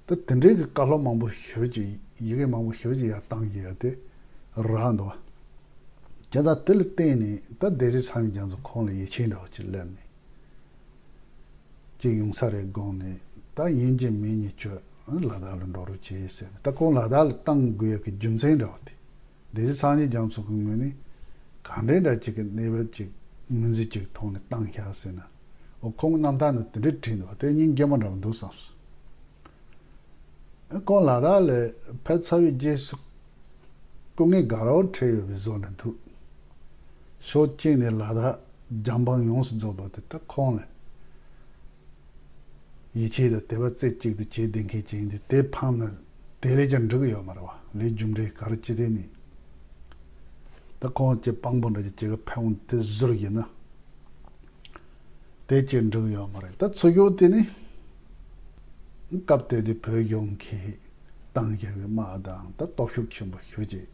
ད་དེ་འདྲའི་གི་བཀའ་སློབ་མང་པོ་ཞེ་པོ་ཅིག་ཡི་གེ་མང་པོ་ཞེ་པོ་ཅིག་ཡར་བཏང་གི་ཡོད་དེ་རག་འདུག་བ། བྱས་ཙང་དེ་ལ་བརྟེན་ནས་ད་སྡེ་སྲིད་ཚངས་དབྱངས་རྒྱ་མཚོ་ཁོང་ལ་ཡིད་ཆེས་འདྲ་བོ་ཅིག་སླེབས་ནས། ཅིག་ཡོང་ས་རེད་དགོངས་ནས་ད་ཡིན་གཅིག་མིན་གཉིས་ཁྱོད་ལ་དྭགས་ལ་འགྲོ་རོགས་བྱེད་ཟེར་ནས་ད་ཁོང་ལ་དྭགས་ལ་བཏང་དགོས་ཡག་གི་རྒྱུ་མཚན་འདྲ་བ་དེ། སྡེ་སྲིད་ཚངས་དབྱངས་རྒྱ་མཚོ་གི་ངོས་ནས་གང་འདྲའི་འདྲ་ཅིག་གི་གནས་བབ་ཅིག་ངོས་འཛིན་ཅིག་ཐོག་ནས་བཏང་ཤག་ཟེར་ན། འོ་ཁོང་གི་རྣམ་ཐར་ནང་དེ་འདྲའི་བྲིས་འདུག་དེ་སྙིང་རྗེ་མོ་འདྲ་བོ་འདུག་བསམ་སོང་། ཁོང་ལ་དྭགས་ལ་ཕེབས་ཚར་བའི་རྗེས་སུ་སྐུ་ངལ་དགའ་རབ་འཕྲད་ཡོད་པའི་བཟོ་འདྲ་འདུག་ཕྱོགས་གཅིག་ནས་ལ་དྭགས་རྒྱལ་འབངས་ཡོངས་སུ་རྫོགས་པ་དེ་ད་ཁོང་ལ་ཡིད་ཆེས་དང་དད་པ་རྩེ་གཅིག་ཏུ་བྱེད་བསྡད་མཁན་ཅིག་ཡིན་དུས་དེ་ཕངས་ན་དེ་ལས་ཀྱང་འགྲིག་གི་ཡོད་མ་རེད་བ། ལས་རྒྱུ་འབྲས་ག་རེ་ཅི་སྟེ་ནི་ད་ཁོང་གི་དཔང་པོ་འདྲ་ཅིག་ཅིག་གི་ཕན་དེ་ཟུར་ཡིན་ན། དེ་ཅི་འགྲིག་ཡོད་མ་རེད། ད་ཚུར་ཤོག་དེ་ནི་སྐབས་དེ་དུས་བོད་གཞུང་གིས་བཏང་བཞག་པའི་དམག་དང་ད་སྟོབས་ཤུགས་ཆེན་པོ་ཞེ་ཅིག་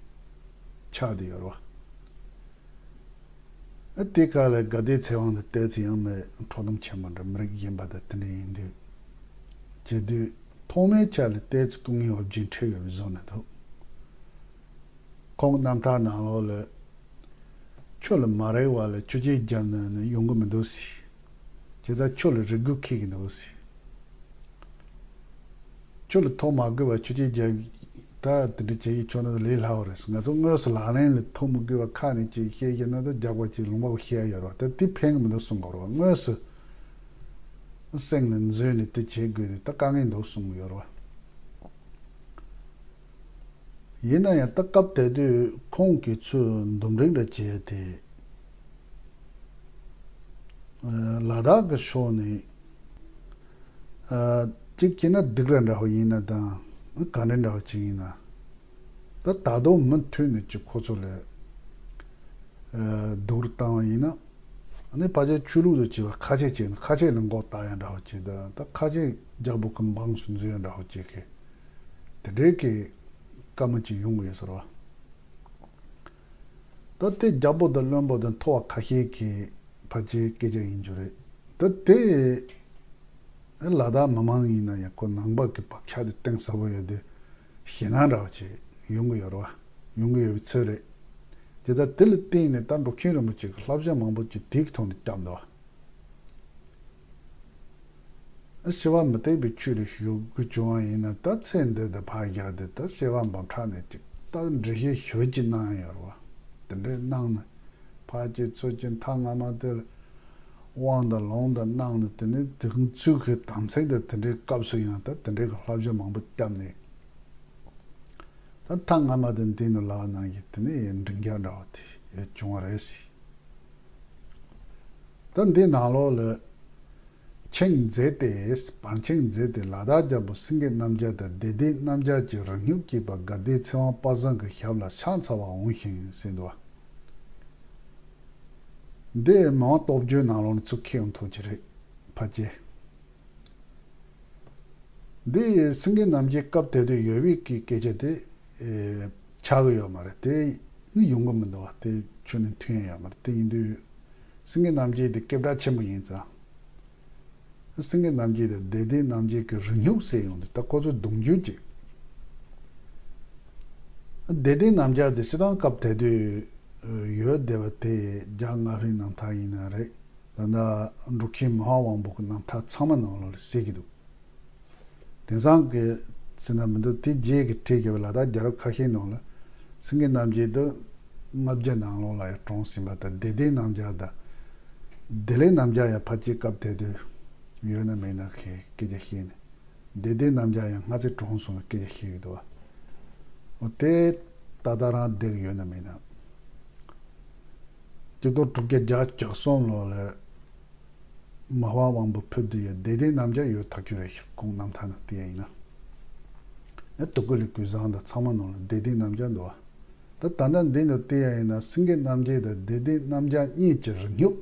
ཆགས་བསྡད་ཡོད་རེད་བ། ཨ་དེ་ག་ལ་དགའ་ལྡན་ཚེ་དབང་དང་ལྟས་ཚེ་ཡང་མེད་ཁྲོ་གཏུམ་ཆེན་པོ་འདྲ་མི་རིགས་གཞན་པ་དང་དེ་འདྲ་ཡིན་དུས་བྱེད་དུས་ཐོག་མའི་ཆ་ལ་ལྟས་ཚེ་སྐུ་ངལ་འོབ་ཅིང་འཕྲད་ཡོད་པའི་བཟོ་ནས་འདུག་ཁོང་གི་རྣམ་ཐར་ནང་ལོགས་ལ། ཆོས་ལ་མ་རེག་པ་ལ་ཆོས་བརྒྱུད་རྒྱབ་ན་ནི་ཡོང་གི་མི་འདུག་ཟེར། བྱས་ཙང་ཆོས་ལ་རེ་སྒུག་འཁེལ་གྱི་འདུག་ཟེར། ཆོས་ལ་ཐོག་མ་དགོས་པ་ཆོས་བརྒྱུད་རྒྱབ། ད་དེ་འདྲ་བྱེད་ཀྱི་ཆོག་ན་ལས་སླ་བོ་རེད་ཟེར། ང་ཚོ་དངོས་སུ་ལག་ལེན་ལ་ཐོག་མ་དགོས་པ་ཁ་ནས་ཅིག་བཤད་ཀྱི་ན་ད་རྒྱག་པ་ཅིག་ལུང་པ་བཤད་ཡ་ཡོད་རེད་བ། ད་དེ་ཕན་གྱི་མི་འདུག་གསུང་གི་རེད་བ། དངོས་སུ་སེམས་ལ་འཛུལ་ནས་དེ་བྱེད་དགོས་དུས་ད་དཀའ་ངལ་འདུག་གསུང་གི་ཡོད་རེད་བ། ཡིན་ན་ཡང་ད་སྐབས་དེ་དུས་ཁོང་གིས་ཚུར་འདུམ་འགྲིག་འདྲ་བྱས་ཏེ། ལ་དྭགས་ཀྱི་ཕྱོགས་ནས་གཅིག་བྱས་ན་སྡིགས་ར་འདྲ་བོ་ཡིན་ན་དང་ག་འདྲ་འདྲ་བོ་ཅིག་ཡིན་ན། ད་ད་དུང་མུ་མཐུད་ནས་ཀྱི་ཁོ་ཚོ་ལ་སྡུག་རུ་བཏང་བ་ཡིན་ན། ཨ་ནི་ཕལ་ཆེར་ཆོས་ལུགས་དང་བཅས་པ་ཁ་ཆད་བྱས་ན་ཁ་ཆད་ལ་མགོ་བཏགས་ཡ་འདྲ་བོ་བྱས་དང་ད་ཁ་ཆད་རྒྱལ་པོ་གི་འབངས་སུ་འཛུལ་ཡ་འདྲ་བོ་བྱས་ཁེ། དེ་འདྲའི་གི་བཀའ་མོལ་ཅིག་ཡོང་གི་ཡོད་ཟེར་བ། ད་དེ་རྒྱལ་པོ་དང་བློན་པོ་དང་མཐོ་བ་ཁ་ཤས་ཀྱི་ཕལ་ཆེར་སྐད་ཆ་ཡིན་རྒྱུ་རེད། ད་དེ་ལ་དྭགས་མི་མང་ཡིན་ན་ཡང་ཁོ་ནང་པ་གི་བག་ཆགས་དེ་གཏིང་ཟབ་པོ་ཡོད་དེ། ཞེད་སྣང་འདྲ་བ་ཅིག་ཡོང་གི་ཡོད་རེད་བ། ཡོང་གི་ཡོད་པའི་ཚོད་རེད། དེ་ལྟར་དེ་ལ་བརྟེན་ནས་ད་འབྲོག་ཆེན་རིན་པོ་ཆེ་གི་བསླབ་བྱ་མང་པོ་ཅིག་དེ་གི་ཐོག་ནས་བརྒྱབ་འདུག་བ། སྐྱེ་བ་མི་རྟག་པའི་ཆོས་ལ་ཞུགས་དགོས་བྱུང་བ་ཡིན་ན། ད་ཚེ་འདི་དང་ཕར་བཞག་སྟེ་ད་སྐྱེ་བ་འབུམ་ཕྲག་ནས་ཅིག་ད་འགྲེལ་བཤད་ཞུ་ཅིག་གནང་ཡོད་རེད་བ། དེ་འདྲའི་གནང་ནས་ཕར་ཅིག་ཚུར་ཅིག་མཐའ་སྔ་མ་དེ་ལ་དབང་དང་ལུང་དང་གནང་ནས། དེ་ནས་དེ་ཚོའི་གི་དམ་ཚིག་དང་དེ་འདྲའི་སྐབས་སུ་ཡང་ད་དེ་འདྲའི་གི་བསླབ་བྱ་མང་པོ་བརྒྱབ་ནས། ད་མཐའ་སྔ་མ་དེ་འདི་ནས་ལབ་ནང་བཞིན་དེ་ནས་འབྲིང་རྒྱས་འདྲ་བ་དེ་བྱུང་བ་རེད་ཟེར། ད་འདི་ནང་ལོགས་ལ་ཆིང་མཛེས་ཏེ། བར་ཆིང་མཛེས་ཏེ། ལ་དྭགས་རྒྱལ་པོ་སེང་གེ་རྣམ་རྒྱལ་དང་བདེ་ལྡན་རྣམ་རྒྱལ་གྱི་རིང་སྙུག་བགྱིས་པ་དགའ་ལྡན་ཚེ་དབང་དཔལ་བཟང་གི་ཞབས་ལ་ཕྱག་འཚལ་བར་འོངས་ཤིང་ཟེར་འདུག་བ། འདི་མི་དབང་སྟོབས་རྒྱས་ནང་ལོགས་ནས་ཚུར་ཁྱེར་ཡོང་ཐུབ་ཀྱི་རེད། ཕལ་ཆེར། འདི་སེང་གེ་རྣམ་རྒྱལ་སྐབས་དེ་དུས་ཡོད་པའི་སྐད་སྐད་ཆ་དེ་ཨེ་ཆགས་ཀྱི་ཡོད་མ་རེད། དེ་ནི་ཡོང་གི་མི་འདུག་བ། དེ་ཁྱོན་ནས་ཐོན་ཡ་ཡོད་མ་རེད། དེ་ཡིན་དུས་སེང་གེ་རྣམ་རྒྱལ་དེ་སྐད་གྲགས་ཆེན་པོ་ཡིན་ཙང་། སེང་གེ་རྣམ་རྒྱལ་དེ་བདེ་ལྡན་རྣམ་རྒྱལ་གྱི་རིང་སྙུག་ཟེར་ཡོང་དུས། ད་ཁོ་ཚོ་གདུང་རྒྱུད་ཅིག་བདེ་ལྡན་རྣམ་རྒྱལ་དེ་སྤྱིར་བཏང་སྐབས་དེ་དུས་ཡོད་བསྡད་པ་དེ་རྒྱ་སྔ་ཕྱིའི་རྣམ་ཐར་ཡིན་ན་རེད། ད་ལྟ་འབྲོག་ཆེན་མི་དབང་དབང་པོ་གི་རྣམ་ཐར་ཚང་མ་ནང་ལོགས་ལ་གསལ་གྱི་འདུག་དེང་སང་གི་ཟེར་ན་མི་འདུག་དེ་རྗེས་ཀྱི་བྲིས་བཞག་པའི་ལ་དྭགས་རྒྱལ་རབས་ཁ་ཤས་ནང་ལ་སེང་གེ་རྣམ་རྒྱལ་དེ་ལྔ་བརྒྱ་ནང་ལོགས་ལ་ཡང་གྲོངས་ཟིན་པ་དང་། བདེ་ལྡན་རྣམ་རྒྱལ་དང་བདེ་ལེགས་རྣམ་རྒྱལ་ཡང་ཕལ་ཆེར་སྐབས་དེ་དུས་ཡོད་ན་མེད་ན་གི་སྐད་ཆ་བཤད་ནས། བདེ་ལྡན་རྣམ་རྒྱལ་ཡང་སྔ་ཚེ་གྲོངས་སོང་བའི་སྐད་ཆ་བཤད་ཀྱི་འདུག་བ། འོ་དེ་ད་ལྟ་རང་བསྡད་ཀྱི་ཡོད་ན་མེད་ན། གཅིག་སྟོང་དྲུག་བརྒྱ་བརྒྱད་ཅུ་གྱ་གསུམ་ལོ་ལ་མི་དབང་དབང་པོ་ཕེབས་དུས་ཡང་བདེ་ལྡན་རྣམ་རྒྱལ་ཡོད་ཐག་ཆོད་རེད། ཁོང་རྣམ་ཐར་ནང་བལྟས་ཡ་ཡིན་ན། ཨེ་དུ་ཀུ་ལི་གུས་བཟང་དང་ཚང་མ་ནང་ལ་བདེ་ལྡན་རྣམ་རྒྱལ་འདུག་བ། ད་ད་ལྟ་འདི་ནང་བལྟས་ཡ་ཡིན་ན་སེང་གེ་རྣམ་རྒྱལ་དང་བདེ་ལྡན་རྣམ་རྒྱལ་གཉིས་ཀྱི་རིང་སྙུག་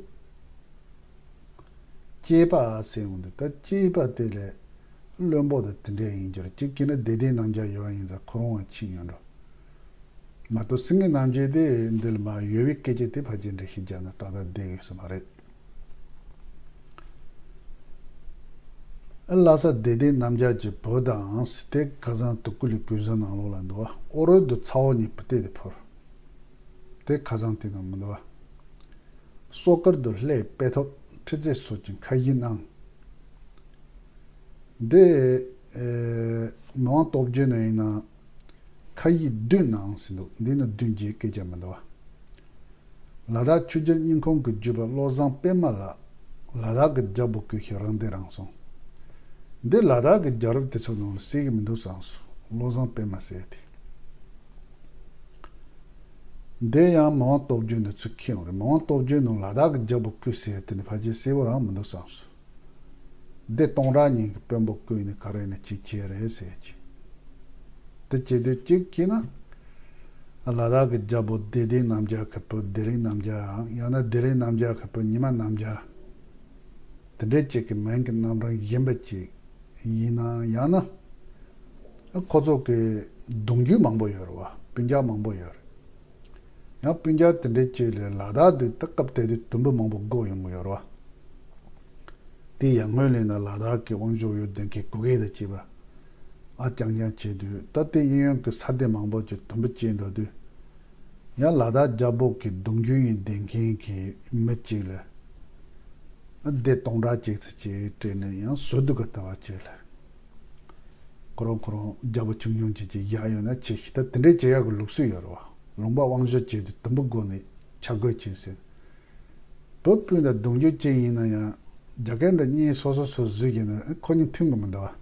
སྐྱེས་པ་ཟེར་ཡོང་དུས། ད་སྐྱེས་པ་དེ་ལས་བློན་པོ་དང་དེ་འདྲ་ཡིན་རྒྱུ་རེད། གཅིག་བྱས་ན་བདེ་ལྡན་རྣམ་རྒྱལ་ཡོད་ཡིན་ཙང་ཁོ་རང་ཡང་ཕྱིན་ཡོང་འགྲོ། མ་གཏོགས་སེང་གེ་རྣམ་རྒྱལ་དེ་འདི་ལ་མ་ཡོད་པའི་སྐད་ཆ་དེ་ཕལ་ཆེར་འགྲེལ་བཤད་བརྒྱབ་ན་ཏག་ཏག་བསྡད་ཡོད་ས་མ་རེད། ཨ་ལྷ་ས་བདེ་ལྡན་རྣམ་རྒྱལ་གྱི་བུ་དང་ཟེར་དེ་ཁ་སང་དུ་ཀུ་ལི་གུས་བཟང་ནང་ལོགས་ལ་འདུག་བ། ཨོ་རོད་དུ་ཚ་བོ་གཉིས་བུ་སྟེ་དེ་ཕོར། དེ་ཁ་སང་དེ་ནང་མི་འདུག་བ། སོ་དཀར་དུ་ལྷའི་དཔེ་ཐོབ་ཁྲི་རྩེ་སོགས་ཀྱི་ཁ་བཞི་གནང་། འདི་ཨེ་མི་དབང་སྟོབས་རྒྱས་ནང་ཡིན་ན་ཁ་བཞི་བདུན་གནང་ཟིན་འདུག་འདི་ནི་བདུན་གྱི་སྐད་ཆ་མི་འདུག་བ། ལ་དྭགས་ཆོས་རྒྱལ་སྙིང་ཁོང་གི་བརྒྱུད་པ་བློ་བཟང་པད་མ་ལ་ལ་དྭགས་ཀྱི་རྒྱལ་པོ་བསྐོས་ཤིང་རང་བདེ་རང་སོང་། འདི་ལ་དྭགས་ཀྱི་རྒྱལ་རབས་དེ་ཚོ་ནང་ལ་གསལ་གྱི་མི་འདུག་བསམ་སོང་། བློ་བཟང་པད་མ་ཟེར་དེ། འདི་ཡང་མི་དབང་སྟོབས་རྒྱས་ནས་ཚུར་ཁྱེར་ཡོང་རེད། མི་དབང་སྟོབས་རྒྱས་ནང་ལ་དྭགས་ཀྱི་རྒྱལ་པོ་བསྐོས་ཟེར་དེ་ནི་ཕལ་ཆེར་གསལ་པོ་རང་མི་འདུག་བསམ་སོང་། འདི་སྟོང་བྲག་གཉིས་ཀྱི་དཔོན་པོ་བསྐོས་ནས་ག་རེ་ནས་གཅིག་བྱས་རེད་ཟེར་གྱི། དེ་བྱེད་དུས་གཅིག་བྱས་ན། ལ་དྭགས་ཀྱི་རྒྱལ་པོ་བདེ་ལྡན་རྣམ་རྒྱལ་གྱི་བུ་བདེ་ལེགས་རྣམ་རྒྱལ་ཡང་ཡང་ན་བདེ་ལེགས་རྣམ་རྒྱལ་གྱི་བུ་ཉི་མ་རྣམ་རྒྱལ། དེ་འདྲའི་གཅིག་གི་མིང་གི་རྣམ་གྲངས་གཞན་པ་གཅིག་ཡིན་ན། ཡང་ན་ཁོ་ཚོ་གི་གདུང་རྒྱུད་མང་པོ་ཡོད་རེད་བ། སྤུན་ཀྱག་མང་པོ་ཡོད་རེད། ཡང་སྤུན་ཀྱག་དེ་འདྲའི་གཅིག་ལས་ལ་དྭགས་འདི་ད་སྐབས་དེ་དུས་དུམ་བུ་མང་པོ་བགོས་ཡོང་གི་ཡོད་རེད་བ། དེ་ཡང་སྔོན་ལས་ན་ལ་དྭགས་ཀྱི་དབང་ཕྱུག་ཡོད་ལྡན་མཁན་གུ་གེ་དང་བཅས་པ་ཨ་རྐྱང་རྐྱང་བྱས་དུས། ད་དེ་གཡས་གཡོན་གྱི་ས་སྡེ་མང་པོ་ཅིག་དུམ་བུ་བཅད་འགྲོ་དུས། ཡང་ལ་དྭགས་རྒྱལ་པོ་གི་གདུང་རྒྱུད་ཡིན་ལྡན་མཁན་གྱི་མི་གཅིག་ལ་ཨ་སྡེ་སྟོང་ཕྲག་གཅིག་ཙམ་ཅིག་སྤྲད་ནས། ཡང་ཟུར་དུ་ག་ལྟ་བ་ཅིག་ལ་ཁོ་རང་ཁོ་རང་རྒྱལ་པོ་ཆུང་ཆུང་ཅིག་ཅིག་བཞག་ཡོད་ན་བྱས་ཤིག་ད་དེ་འདྲའི་བྱེད་ཡག་གི་ལུགས་སྲོལ་ཡོད་རེད་བ། ལུང་པ་དབང་ཕྱུག་བྱས་དུས་དུམ་བུ་བགོས་ནས་ཆ་བགོས་བྱས་ཟེར། བུ་སྤུན་དང་གདུང་རྒྱུད་གཅིག་ཡིན་ན་ཡང་རྒྱ་སྐད་འདྲ་གཉིས་སོ་སོ་སོ་བཟོས་ཡིན་ན་ཁོ་གཉིས་མཐུན་གི་མི་འདུག་བ།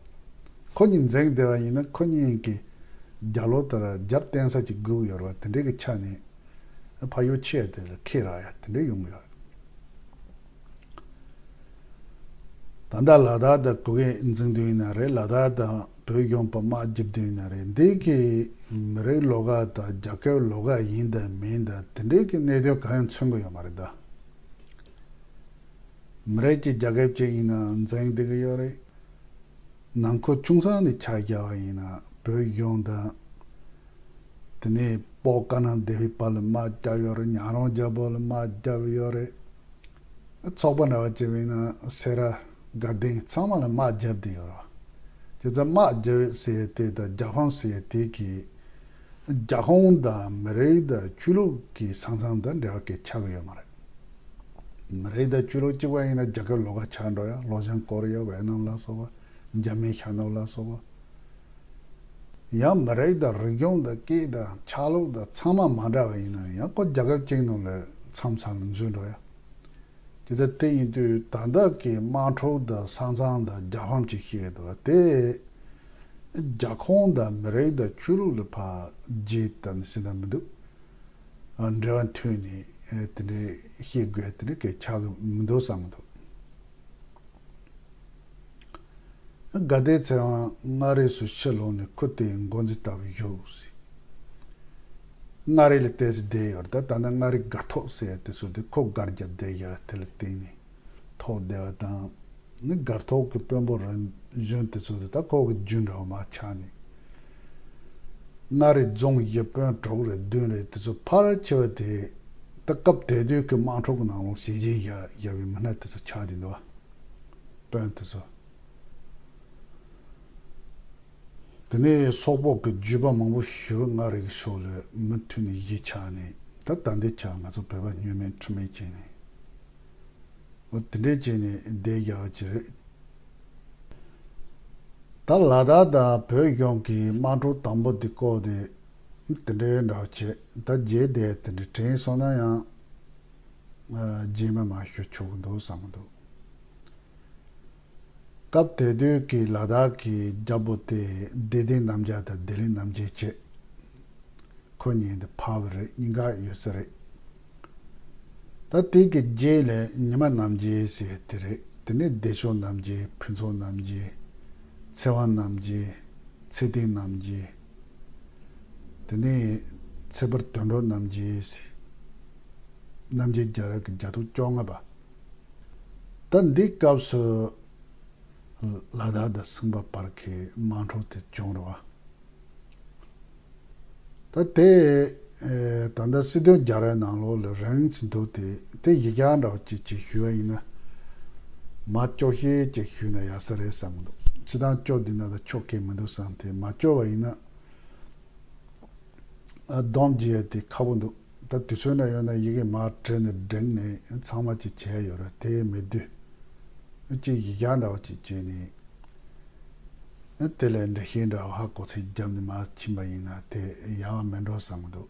ཁོ་གཉིས་འཛིང་བསྡད་པ་ཡིན་ན་ཁོ་གཉིས་ཀྱི་རྒྱབ་ལོགས་དེར་རྒྱབ་བརྟེན་ས་ཅིག་དགོས་ཀྱི་ཡོད་རེད་བ། དེ་འདྲའི་གི་ཆ་ནས་ཕ་ཡུལ་ཆེ་བ་དེ་ལ་ཁེ་རག་ཡ་དེ་འདྲ་ཡོང་གི་ཡོད་རེད། ད་ལྟ་ལ་དྭགས་དང་གུ་གེ་འཛིང་དུས་ཡིན་ན་རེད། ལ་དྭགས་དང་བོད་གཞུང་པ་དམག་རྒྱབ་དུས་ཡིན་ན་རེད། འདི་གི་མི་རིགས་ལོགས་ཀ་དང་རྒྱལ་ཁབ་ལོགས་ཀ་ཡིན་དང་མིན་དང་དེ་འདྲའི་གི་གནད་དོན་གང་ཡང་མཚོན་གི་ཡོད་མ་རེད་ད། མི་རིགས་གཅིག་རྒྱལ་ཁབ་གཅིག་ཡིན་ན་འཛིང་བསྡད་གི་ཡོད་རེད། ནང་ཁུལ་ཆུང་ས་ནས་ཆ་བཞག་པ་ཡིན་ན་བོད་གཞུང་དང་། དེ་ནས་སྤོག་ཀ་ན་སྡེ་བའི་བར་ལ་དམག་རྒྱབ་ཡོད་རེད། ཉག་རོང་རྒྱལ་པོ་ལ་དམག་རྒྱབ་ཡོད་རེད། ཚོགས་པ་འདྲ་བ་བྱས་པ་ཡིན་ན་སེ་ར་དགའ་ལྡན་ཚང་མ་ལ་དམག་རྒྱབ་བསྡད་ཡོད་རེད། བྱས་ཙང་དམག་རྒྱག་ཟེར་དེ་དང་རྒྱལ་ཕམ་ཟེར་དེ་གི་རྒྱལ་ཁོངས་དང་མི་རིགས་དང་ཆོས་ལུགས་ཀྱི་ས་མཚམས་དང་འབྲེལ་བ་གང་ཡང་ཆགས་ཀྱི་ཡོད་མ་རེད། མི་རིགས་དང་ཆོས་ལུགས་གཅིག་པ་ཡིན་ན་རྒྱལ་ཁབ་ལོགས་ཀ་ཆགས་འགྲོ་ཡ། ལོ་ཆེན་ཀོ་རི་ཡ། ཝེ་ནམ་ལ་སོགས་པ། འཇར་མན་ཤར་ནུབ་ལ་སོགས་པ། ཡང་མི་རིགས་དང་རིག་གཞུང་དང་སྐད་དང་ཆ་ལུགས་དང་ཚང་མ་མ་འདྲ་བ་ཡིན་ན་ཡང་ཁོ་རྒྱལ་ཁབ་གཅིག་ནང་ལ་མཚམས་མཚམས་ལ་འཛུལ་འགྲོ་ཡ། དེ་ལྟར་དེ་ཡིན་དུས་ད་ལྟ་གི་དམག་འཁྲུག་དང་ས་མཚམས་དང་རྒྱལ་ཕམ་ཅིག་བཤད་འདུག་དེ། རྒྱལ་ཁོངས་དང་མི་རིགས་དང་ཆོས་ལུགས་ལ་ཕར་རྒྱས་བཏང་ནས་ཟེར་ན་མི་འདུག་འབྲེལ་བ་མཐུད་ནས་དེ་འདྲའི་བཤད་དགོས་དེ་འདྲའི་སྐད་ཆགས་ཀྱི་མི་འདུག་བསམ་གྱི་འདུག་དགའ་ལྡན་ཚེ་དབང་མངའ་རིས་སུ་ཕྱིར་ལོག་ནས་ཁོ་དེའི་འགོ་འཛིན་ལྟ་བུ་བཞུགས། མངའ་རིས་ལ་ཏོག་ཙམ་བསྡད་ཡོད་རེད། ད་ད་ནི་མངའ་རིས་སྒར་ཐོག་ཟེར་ཡ་དེ་ཚོ་དེ་ཁོ་སྒར་རྒྱབ་བསྡད་ཡ་དེ་ལ་བརྟེན་ནས་ཐོག་བསྡད་པ་དང་། ནི་སྒར་ཐོག་གི་དཔོན་པོ་རང་གཞོན་དེ་ཚོ་དེ་ད་ཁོ་གི་རྒྱུན་འདྲ་བ་མ་ཆགས་ནས། མངའ་རིས་རྫོང་བཞི་དཔོན་དྲུག་རེད་བདུན་རེད་དེ་ཚོ་ཕལ་ཆེ་བ་དེ་ད་སྐབས་དེ་དུས་ཀྱི་དམག་འཁྲུག་གི་ནང་ལོགས་ཞེ་ཆེ་བཞག་བཞག་པའི་མི་སྣ་དེ་ཚོ་ཆགས་བསྡད་འདུག་བ། དཔོན་དེ་ཚོ། དེ་ནས་སོག་པོ་གི་རྒྱུད་པ་མང་པོ་ཞིག་མངའ་རིས་ཀྱི་ཕྱོགས་ལ་མུ་མཐུད་ནས་གཞིས་ཆགས་ནས། ད་ད་ལྟའི་ཆར་ང་ཚོ་བོད་པ་སྨྱོན་མེད་ཁྲིམས་མེད་བྱས་ནས། འོ་དེ་འདྲས་བྱས་ནས་བསྡད་བཞག་པ་ཅིག་རེད། ད་ལ་དྭགས་དང་བོད་གཞུང་གི་དམག་འཁྲུག་དང་པོ་དེ་སྐོར་དེ་དེ་འདྲའི་འདྲ་བ་བྱས། ད་རྗེས་དེ་དེ་འདྲའི་དྲན་སོང་ན་ཡང་རྗེས་མ་མར་ཞུ་ཆོག་གི་འདུག་བསམ་གྱི་འདུག་སྐབས་དེ་དུས་ཀྱི་ལ་དྭགས་ཀྱི་རྒྱལ་པོ་དེ་བདེ་ལྡན་རྣམ་རྒྱལ་དང་བདེ་ལེགས་རྣམ་རྒྱལ་བྱས། ཁོ་གཉིས་དེ་ཕ་བུ་རེད། གཉིས་ཀ་ཡོད་ས་རེད། ད་དེ་གི་རྗེས་ལ་ཉི་མ་རྣམ་རྒྱལ་ཟེར་དེ་རེད། དེ་ནས་བདེ་མཆོག་རྣམ་རྒྱལ། ཕུན་ཚོགས་རྣམ་རྒྱལ། ཚེ་དབང་རྣམ་རྒྱལ། ཚེ་བརྟན་རྣམ་རྒྱལ། དེ་ནས་ཚེ་འབར་དོན་གྲུབ་རྣམ་རྒྱལ་ཟེར། རྣམ་རྒྱལ་རྒྱལ་རབས་ཀྱི་རྒྱལ་ཐོག་བཅོ་ལྔ་པ། ད་འདི་སྐབས་སུ་ལ་དྭགས་དང་སུམ་པ་བར་གྱི་དམག་འཁྲུག་དེ་བྱུང་རེད་བ། ད་དེ། ཨེ། ད་ལྟ་སྲིད་དོན་རྒྱལ་རབས་ནང་ལོགས་ལ་རིང་ཙམ་འདུག་དེ་དེ་གཞི་རྐྱང་འདྲ་བོ་ཅིག་ཅིག་ཞུ་བ་ཡིན་ན། མ་སྐྱོ་ཤས་ཅིག་ཞུས་ན་ཡག་ས་རེད་བསམ་གྱི་འདུག་སྤྱིར་བཏང་སྐྱོ་བསྡད་ན་ད་ཆོ་ག་མི་འདུག་བསམ་སྟེ། མ་སྐྱོ་བ་ཡིན་ན། ཨ། སྡོམ་བརྒྱབ་ཡ་དེ་ཁག་པོ་འདུག་ད་དུས་ཚོད་ན་ཡོད་ན་ཡི་གེ་མར་བྲིས་ནས་བསྒྲིགས་ནས་ཚང་མ་ཅིག་བྱས་ཡོད་རེད། དེ་མེད་དུས་ཅིག་གཞི་རྐྱང་འདྲ་བོ་ཅིག་བྱས་ནས། ཨ། དེ་ལས་འགྲེལ་བཤད་འདྲ་བོ་ཧ་གོ་ཚད་བརྒྱབ་ནས་མར་ཕྱིན་པ་ཡིན་ན་དེ་ཡག་མེད་འགྲོ་བསམ་གྱི་འདུག་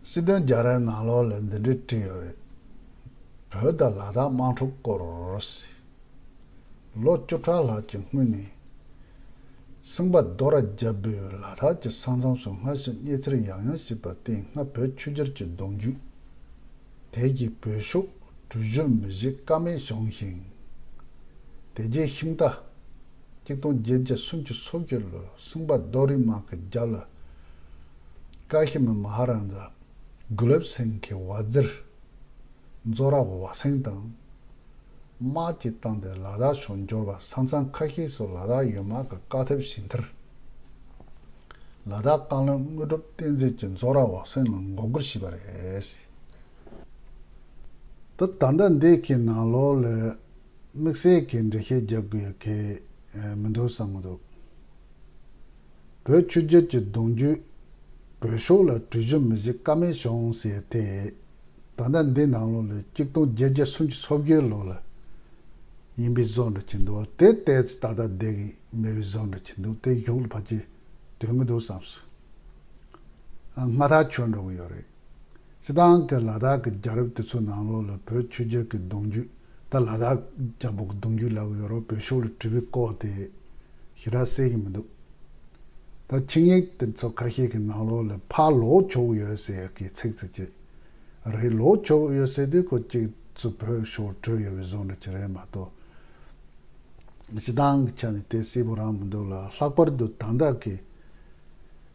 སྲིད་དོན་རྒྱལ་རབས་ནང་ལོགས་ལ་འདི་འདྲས་བྲིས་ཡོད་རེད། བོད་དང་ལ་དྭགས་དམག་འཁྲུག་སྐོར། ལོ་བཅུ་ཕྲག་ལྷག་གི་སྔོན་ནས། སེང་པ་རྡོ་ར་རྒྱལ་པོས་ལ་དྭགས་ཀྱི་ས་མཚམས་སུ་སྔ་ཕྱི་གནས་ཚུལ་ཡང་ཡང་བཤད་པར་བརྟེན། སྔར་བོད་ཆོས་རྒྱལ་གྱི་གདུང་རྒྱུད་དེ་གིས་བོད་ཕྱོགས་གྲུ་བཞི་མི་བཞི་ཀ་མེད་བྱུང་ཞིང་། དེ་རྗེས་ཤིང་རྟ་གཅིག་སྟོང་བརྒྱད་བརྒྱ་སུམ་ཅུ་སོ་བརྒྱད་ལོར་སེང་པ་རྡོ་རིང་དམག་གི་རྒྱབ་ལ་ཀ་ཤི་མིར་མ་ཧ་ར་ཛ་གུ་ལེབ་སེང་གི་བ་ཛིར་ཛོ་ར་བ་སེང་དང་། དམག་ཅིག་བཏང་སྟེ་ལ་དྭགས་ཕྱོགས་འབྱོར་བར་ས་མཚམས་ཁ་ཤས་སུ་ལ་དྭགས་ཡུལ་དམག་གིས་བཀག་ཐབས་བྱས་མཐར། ལ་དྭགས་བཀའ་བློན་དངོས་གྲུབ་བསྟན་འཛིན་གྱིས་ཛོ་ར་བ་སེང་ལ་མགོ་སྒུར་བྱས་པ་རེད། ད་ད་ལྟ་འདི་གི་ནང་ལོགས་ལ་དམིགས་བསལ་གྱི་འགྲེལ་བཤད་རྒྱབ་དགོས་ཡ་གང་ཡང་མི་འདུག་བསམ་གྱི་འདུག་བོད་ཆོས་རྒྱལ་གྱི་གདུང་རྒྱུད་བོད་ཕྱོགས་ལ་གྲུ་བཞི་མི་བཞི་ཀ་མེད་བྱུང་ཟེར་ཏེ། ད་ལྟ་འདི་ནང་ལོགས་ལ་གཅིག་སྟོང་བརྒྱད་བརྒྱ་སུམ་ཅུ་སོ་བརྒྱད་ལོ་ལ་ཡིན་པའི་བཟོ་འདྲ་ཅིག་འདུག་དེ་ཏོག་ཙམ་ཏག་ཏག་བསྡད་ཀྱི་མེད་པའི་བཟོ་འདྲ་ཅིག་འདུག་དེ་གཞུག་ལ་ཕལ་ཆེར་དོན་གྱི་འདུག་བསམས་སོང་། ཨ། སྔ་ཐག་ཆོད་འགྲོ་གི་ཡོད་རེད། སྤྱིར་བཏང་གི་ལ་དྭགས་ཀྱི་རྒྱལ་རབས་དེ་ཚོའི་ནང་ལོགས་ལ་བོད་ཆོས་རྒྱལ་གྱི་གདུང་རྒྱུད། ད་ལ་དྭགས་རྒྱལ་པོ་གི་གདུང་རྒྱུད་ལབ་ཀྱི་ཡོད་རེད། བོད་ཕྱོགས་ལ་གྲུ་བཞི་བསྐོར་ཏེ་ཞེ་དྲག་གསལ་གྱི་མི་འདུག་ད་ཆིངས་ཡིག་དེ་ཚོ་ཁ་ཤས་ཀྱི་ནང་ལོགས་ལ་ཕར་ལོག་ཆོག་གི་ཡོད་ཟེར་གྱི་ཚིག་ཚིག་ཅིག་རེད། ལོག་ཆོག་གི་ཡོད་ཟེར་དུས་ཁོ་གཅིག་ཚུར་བོད་ཕྱོགས་བྲོས་ཡོད་པའི་བཟོ་འདྲ་ཅིག་རེད་མ་གཏོགས། སྤྱིར་བཏང་གི་ཆ་ནས་དེ་གསལ་པོ་རང་མི་འདུག་ལ། ལྷག་པར་དུ་ད་ལྟ་གི་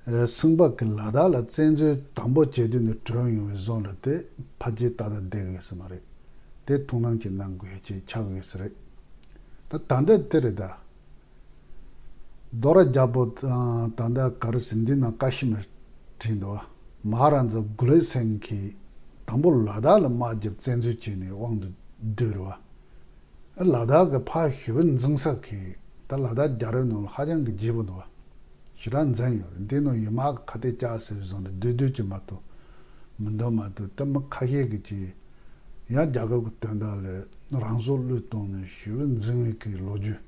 ཨ། སེང་པ་གིས་ལ་དྭགས་ལ་བཙན་འཛུལ་དང་པོ་བྱེད་དུས་ནས་བྲོས་ཡོང་བའི་བཟོ་འདྲ་དེ་ཕལ་ཆེར་ཏག་ཏག་བསྡད་ཡོད་ས་མ་རེད། དེ་ཐུགས་སྣང་ཅིག་གནང་དགོས་ཡ་ཅིག་ཆགས་ཡོད་ས་རེད། ད་ད་ལྟ་དེ་རེད་ད། རྡོ་ར་རྒྱལ་པོ་དང་ད་ལྟ་ག་རེ་ཟེར་འདི་ནང་ཀ་ཤི་མིར་བྲིས་འདུག་བ། མ་ཧ་ར་ཛ་གུ་ལེབ་སེང་གིས་དང་པོ་ལ་དྭགས་ལ་དམག་རྒྱབ་བཙན་འཛུལ་བྱས་ནས་དབང་དུ་བསྡུས་རེད་བ། ལ་དྭགས་ཀྱི་ཕར་ཞི་བའི་འཛིང་ས་གི་ད་ལ་དྭགས་རྒྱལ་རབས་ནང་ལ་ཧ་ཅང་གི་རྒྱས་པོ་འདུག་བ། ཞེ་དྲག་འཛིང་ཡོད་རེད། འདི་ནང་ཡུལ་དམག་གི་ཁ་གཏད་བཅག་ཟེར་བཟོ་འདི་བསྡུས་བསྡུས་ཀྱི་མ་གཏོགས་མི་འདུག་མ་གཏོགས། ད་མི་ཁ་ཤས་ཀྱིས་ཀྱིས་ཡང་རྒྱལ་ཁབ་ཀྱི་དོན་དག་ལ་རང་སྲོག་བློས་བཏང་ནས་ཞི་བའི་འཛིང་བའི་གི་ལོ་རྒྱུས་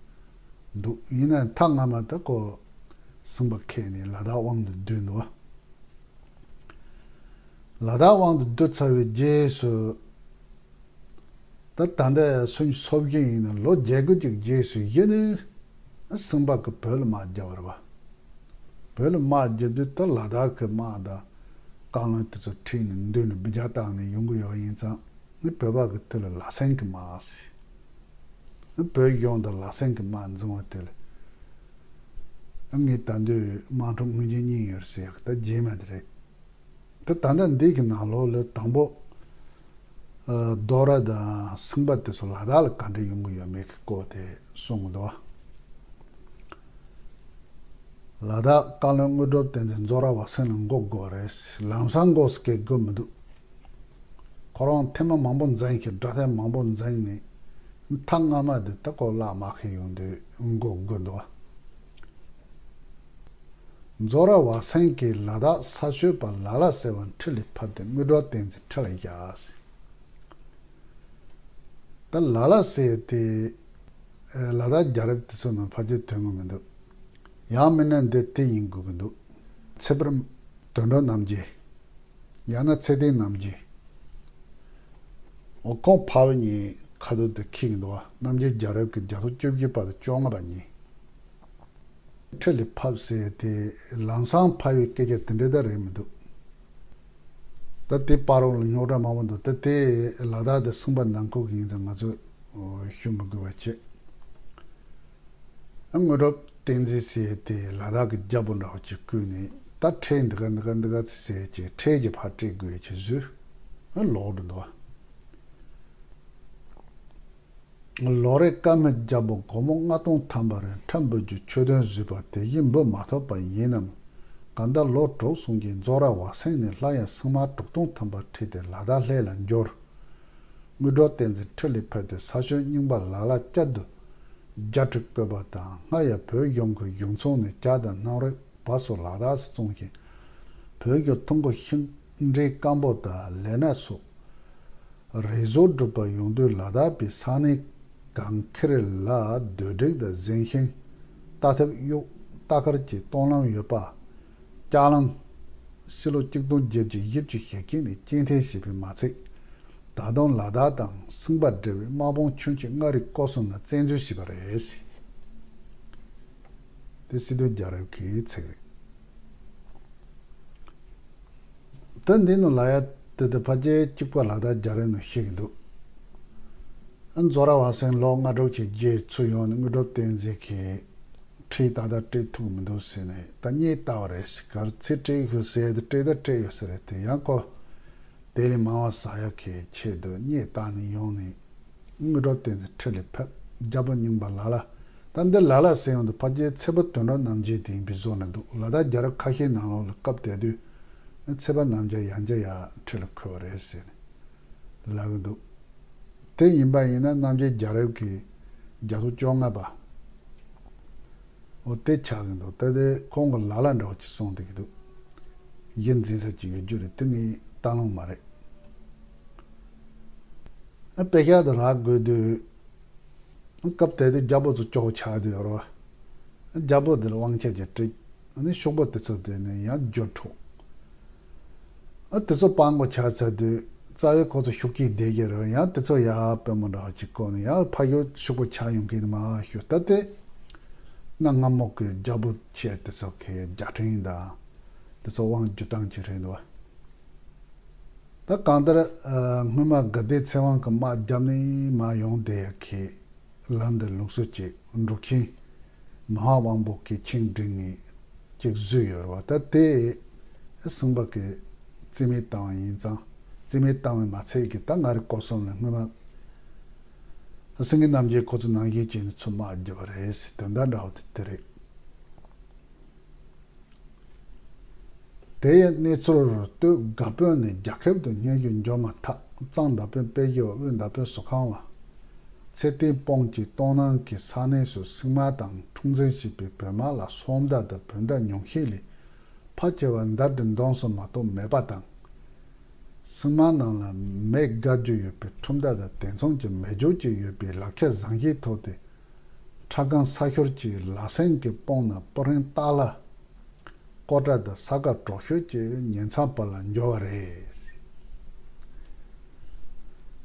འདུག་ཡིན་ན་མཐའ་སྔ་མ་ད་ཁོ་སེང་པ་ཁྱེར་ནས་ལ་དྭགས་དབང་དུ་བསྡུས་འདུག་བ། ལ་དྭགས་དབང་དུ་བསྡུས་ཚར་བའི་རྗེས་སུ། ད་ད་ལྟ་སུམ་ཅུ་སོ་བཞི་ཡིན་ན་ལོ་བརྒྱད་དགུ་ཅིག་རྗེས་སུ་གཞི་ནས་སེང་པ་གི་བོད་ལ་དམག་རྒྱབ་པ་རེད་བ། བོད་ལ་དམག་རྒྱབ་དུས་ད་ལ་དྭགས་ཀྱི་དམག་དང་བཀའ་བློན་དེ་ཚོ་ཁྲིད་ནས་མདུན་ནས་སྦི་རྒྱག་བཏང་ནས་ཡོང་གི་ཡོད་ཡིན་ཙང་། ནི་བོད་པ་གི་དེ་ལ་ལ་སེང་གི་དམག་ཟེར། ནི་བོད་གཞུང་དང་ལ་སེང་གི་དམག་འཛིང་བ་དེ་ལ་ངས་ད་དུང་དམག་འཁྲུག་ངོས་འཛིན་གཉིས་ཡོད་ཟེར་ཡག་ད་རྗེས་མ་དེ་རེད། ད་ད་ལྟ་འདི་གི་ནང་ལོགས་ལ་དང་པོ། ཨ། རྡོ་ར་དང་སེང་པ་དེ་ཚོ་ལ་དྭགས་ལ་ག་འདྲ་ཡོང་གི་ཡོད་མེད་ཀྱི་སྐོར་དེ་གསུང་གི་འདུག་ལ་དྭགས་བཀའ་བློན་དངོས་གྲུབ་བསྟན་འཛིན་མཛོ་ར་བ་སེང་ལ་མགོ་སྒུར་རེད། ལམ་སང་མགོ་སྐད་དགོས་མི་འདུག་ཁོ་རང་ཐེངས་མ་མང་པོ་འཛིང་གི་དགྲ་ཐེངས་མང་པོ་འཛིང་ནས་མཐའ་སྔ་མ་དེ་ད་ཁོ་བླ་མ་ཁེ་ཡོང་དུས་མགོ་སྒུར་འདུག་མཛོ་ར་བ་སེང་གིས་ལ་དྭགས་ས་ཆོད་པ་ལ་ལ་ཟེར་བ་ཁྲི་ལས་ཕབ་སྟེ་དངོས་གྲུབ་བསྟན་འཛིན་ཁྲི་ལ་བཞག་ཟེར། ད་ལ་ལ་ཟེར་དེ་ལ་དྭགས་རྒྱལ་རབས་དེ་ཚོ་ནང་ཕལ་ཆེར་ཐོན་གི་མི་འདུག་ཡང་མིན་ན་འདི་དེ་ཡིན་དགོས་ཀྱི་འདུག་ཚེ་དཔལ་དོན་གྲུབ་རྣམ་རྒྱལ། ཡང་ན་ཚེ་བརྟན་རྣམ་རྒྱལ། འོ་ཁོང་ཕ་བུ་གཉིས་ཁ་ཐུག་དེ་འཁྱེར་གྱི་འདུག་བ། རྣམ་རྒྱལ་རྒྱལ་རབས་ཀྱི་བརྒྱ་དང་བཅོ་བརྒྱད་པ་དང་བཅོ་ལྔ་པ་གཉིས། ཁྲི་ལས་ཕབ་ཟེར་དེ་ལམ་སང་ཕབ་པའི་སྐད་ཆ་དེ་འདྲ་ད་རེད་མི་འདུག་ད་དེ་བར་རོགས་ལ་རྙོག་དྲ་མང་པོ་འདུག་ད་དེ་ལ་དྭགས་དེ་སེང་པ་ནང་ཁུལ་གྱི་ཡིན་ཙང་ང་ཚོས་ཞུ་མི་དགོས་པ་བྱས། དངོས་གྲུབ་བསྟན་འཛིན་ཟེར་དེ་ལ་དྭགས་ཀྱི་རྒྱལ་པོ་འདྲ་བ་ཅིག་བསྐོས་ནས་ད་ཁྲལ་འདི་ག་འདི་ག་འདི་ག་ཚིག་ཟེར་ཅིག་ཁྲལ་གྱི་ཕར་སྤྲད་དགོས་ཅིག་བཟོས། ཨ་ལོག་འགྲོ་འདུག་བ། ལོ་རེ་ཀ་མེད་རྒྱལ་པོ་སྒོར་མོ་ལྔ་སྟོང་ཐམ་པ་རེ་ཁྲལ་འབུལ་རྒྱུ་ཆོད་དོན་བཟོས་པ་དེ་བཞིན་འབུལ་མ་ཐོབ་པ་ཡིན་ནམ། གང་ལྟར་ལོ་དྲུག་སོང་རྗེས་མཛོ་ར་བ་སེང་ནས་སླར་ཡང་སྲིང་དམག་དྲུག་སྟོང་ཐམ་པ་ཁྲིད་དེ་ལ་དྭགས་ལྷས་ལ་འབྱོར། དངོས་གྲུབ་བསྟན་འཛིན་ཁྲི་ལས་ཕེབས་ཏེ་ས་ཆོད་རྙིང་པ་ལ་ལ་བསྐྱར་དུ་རྒྱ་ཁྲི་བསྐོས་པ་དང་སྔར་ཡང་བོད་གཞུང་གི་གཞུང་ཚོང་ནས་ཇ་དང་སྣམ་རས་བ་སོ་ལ་དྭགས་སུ་བཙོང་ཞིང་། བོད་ཀྱི་ཐོན་ཁུངས་ཤིང་འབྲས་སྐམ་པོ་དང་ལས་སྣ་སོགས་རེ་ཟུང་སྒྲུབ་པར་ཡོང་དུས་ལ་དྭགས་པའི་ས་གནས་གང་ཁེར་ལ་རྡོ་སྒྲིག་དང་གཟན་ཤིང་། རྟ་ཐབ་གཡུག་རྟ་དཀར་གྱི་སྟོང་ལམ་ཡོད་པ། ལྕགས་ལམ། ཕྱི་ལོ་གཅིག་སྟོང་བརྒྱད་བརྒྱ་བཞི་བཅུ་ཞེ་གཅིག་ནས་སྐྱེལ་འདྲེན་བྱས་པས་མ་ཚད། ད་དུང་ལ་དྭགས་དང་སེང་པ་འབྲེལ་བའི་དམག་དཔུང་ཁྱོན་ཆེ་མངའ་རིས་སྐོར་གསུམ་ལ་བཙན་འཛུལ་བྱས་པ་རེད། དེ་སྲིད་དོན་རྒྱལ་རབས་ཀྱི་ཚིག་རེད། ད་འདི་ནང་ལ་ཡ་དེ་དེ་ཕལ་ཆེར་གཅིག་པ་ལ་དྭགས་རྒྱལ་རབས་ནང་བཤད་ཀྱི་འདུག་ཨ་མཛོ་ར་བ་སེང་ལོ་ལྔ་དྲུག་ཅིག་རྗེས་ཚུར་ཡོང་ནས་དངོས་གྲུབ་བསྟན་འཛིན་གྱིས་ཁྲལ་ཏག་ཏག་སྤྲད་ཐུབ་ཀྱི་མི་འདུག་ཟེར་ནས་ད་རྙེད་བཏང་བ་རེད། ག་རེ་ཚེ་སྤྲད་ཤོག་ཟེར་དེ་སྤྲད་ད་སྤྲད་ཡོད་ས་རེད། དེ་ཡང་ཁོ་དེ་ལས་མང་བ་ཟ་ཡག་གི་ཆེད་དུ་རྙེད་བཏང་ནས་ཡོང་ནས། དངོས་གྲུབ་བསྟན་འཛིན་ཁྲི་ལས་ཕེབས། རྒྱལ་པོ་རྙིང་པ་ལ་ལ། ད་འདི་ལ་ལ་ཟེར་ཡོང་དུས་ཕལ་ཆེར་ཚེ་དཔལ་དོན་གྲུབ་རྣམ་རྒྱལ་དེ་ཡིན་པའི་བཟོ་ན་འདུག་ལ་དྭགས་རྒྱལ་རབས་ཁ་ཤས་ནང་ལོགས་ལ་སྐབས་དེ་དུས་ཚེ་དཔལ་རྣམ་རྒྱལ་ཡང་བསྐྱར་ཡར་ཁྲི་ལ་འཁོད་པ་རེད་ཟེར་ནས་ལབ་ཀྱི་འདུག་དེ་ཡིན་པ་ཡིན་ན་རྣམ་རྒྱལ་རྒྱལ་རབས་ཀྱི་བརྒྱ་དང་བཅོ་ལྔ་པ། འོ་དེ་ཆགས་ཀྱི་འདུག་ད་དེ་ཁོང་གི་ལ་ལ་འདྲ་བོ་ཅིག་གསུངས་བསྡད་ཀྱི་འདུག་གཞི་འཛིན་ས་ཅིག་ཡོད་རྒྱུ་རེད། དེ་ངས་བལྟ་ལོང་མ་རེད། ཨ་དཔེ་ཤག་ཏུ་རག་དགོས་དུས། སྐབས་དེ་དུས་རྒྱལ་པོ་ཚོ་སྐྱོ་བོ་ཆགས་དུས་རོ། རྒྱལ་པོ་དེ་ལ་དབང་ཆ་ཅིག་སྤྲད། ཨ་ནི་ཤོག་བུ་དེ་ཚོ་དེ་ནས་ཡང་བསྒྱུར་འཕྲོག་ཨ་དེ་ཚོ་སྤྲང་པོ་ཆགས་ཚར་དུས་རྩ་བའི་ཁོ་ཚོ་ཤུགས་ཀྱིས་བསྡད་ཀྱི་རེད། ཡང་དེ་ཚོ་ཡར་དཔོན་མོ་འདྲ་བ་ཅིག་བསྐོས་ནས་ཡང་ཕ་གིར་ཤོག་བུ་ཆགས་ཡོང་གི་ནི་མ་ཞུ། ད་དེ་གནའ་སྔ་མོ་གི་རྒྱལ་པོ་ཆེ་དེ་ཚོ་གི་རྒྱལ་ཕྲན་དང་དེ་ཚོ་དབང་བསྒྱུར་སྟངས་ཅིག་རེད་འདུག་ད་གང་ལྟར་ཨ་སྔོན་མ་དགའ་ལྡན་ཚེ་དབང་གི་དམག་རྒྱབ་ནས་མར་ཡོང་བསྡད་ཡག་གི་ལམ་འདི་ལུགས་སྲོལ་གཅིག་འབྲུག་ཆེན་མི་ཕམ་དབང་པོ་གིས་ཆིངས་བསྒྲིགས་ནས་གཅིག་བཟོས་ཡོད་རེད་བ། ད་དེ་སེང་པ་གིས་རྩིས་མེད་བཏང་བ་ཡིན་ཙང་། རྩིས་མེད་བཏང་བས་མ་ཚད་ཀྱི་ད་མངའ་རིས་སྐོར་གསུམ་ལ་སྔོན་མ་སེང་གེ་རྣམ་རྒྱལ་ཁོ་ཚོ་ནང་བཞིན་བྱས་ནས་ཚུར་དམག་རྒྱབ་པ་རེད་ཟེར་དོན་དག་འདྲ་བོ་དེ་དེ་རེད། དེ་ཡི་གནས་ཚུལ་སྟོད་དགའ་དཔོན་ནས་རྒྱ་ཁབ་ཏུ་སྙན་ཞུ་འབྱོར་མ་ཐག་གཙང་མདའ་དཔོན་དཔལ་ཞི་བ། དབུས་མདའ་དཔོན་ཟུར་ཁང་བ། ཚེ་བརྟན་སྤུངས་ཀྱིས་སྟོད་ནང་གི་ས་གནས་སུ་སྲིང་མ་དང་འཁྲུག་འཛིང་བྱས་པའི་བོད་དམག་ལ་སོམ་ཟླ་དང་བོད་ཟླ་ཉུང་ཤས་ལས་ཕལ་ཆེ་བ་མདའ་གྲི་མདུང་སོགས་མ་གཏོགས་མེད་པ་དང་། སྲིང་མ་རྣམས་ལ་མེ་དགའ་རྒྱུ་ཡོད་པའི་ཁྲོམ་མདའ་དང་དེ་མཚུངས་ཀྱི་མེ་སྒྱོགས་ཀྱི་ཡོད་པའི་ལག་ཆ་བཟང་ཤོས་ཐོགས་ཏེ། ཁྲ་སྒང་ས་ཤོར་གྱི་ལ་སེང་གི་དཔུང་ནས་སྤུ་ཧྲེང་སྟག་ལྷ། ཀོ་ཏྲ་དང་ས་དགའ་གྲོགས་ཤོད་ཀྱི་ཉེ་མཚམས་བར་ལ་འབྱོར་བ་རེད།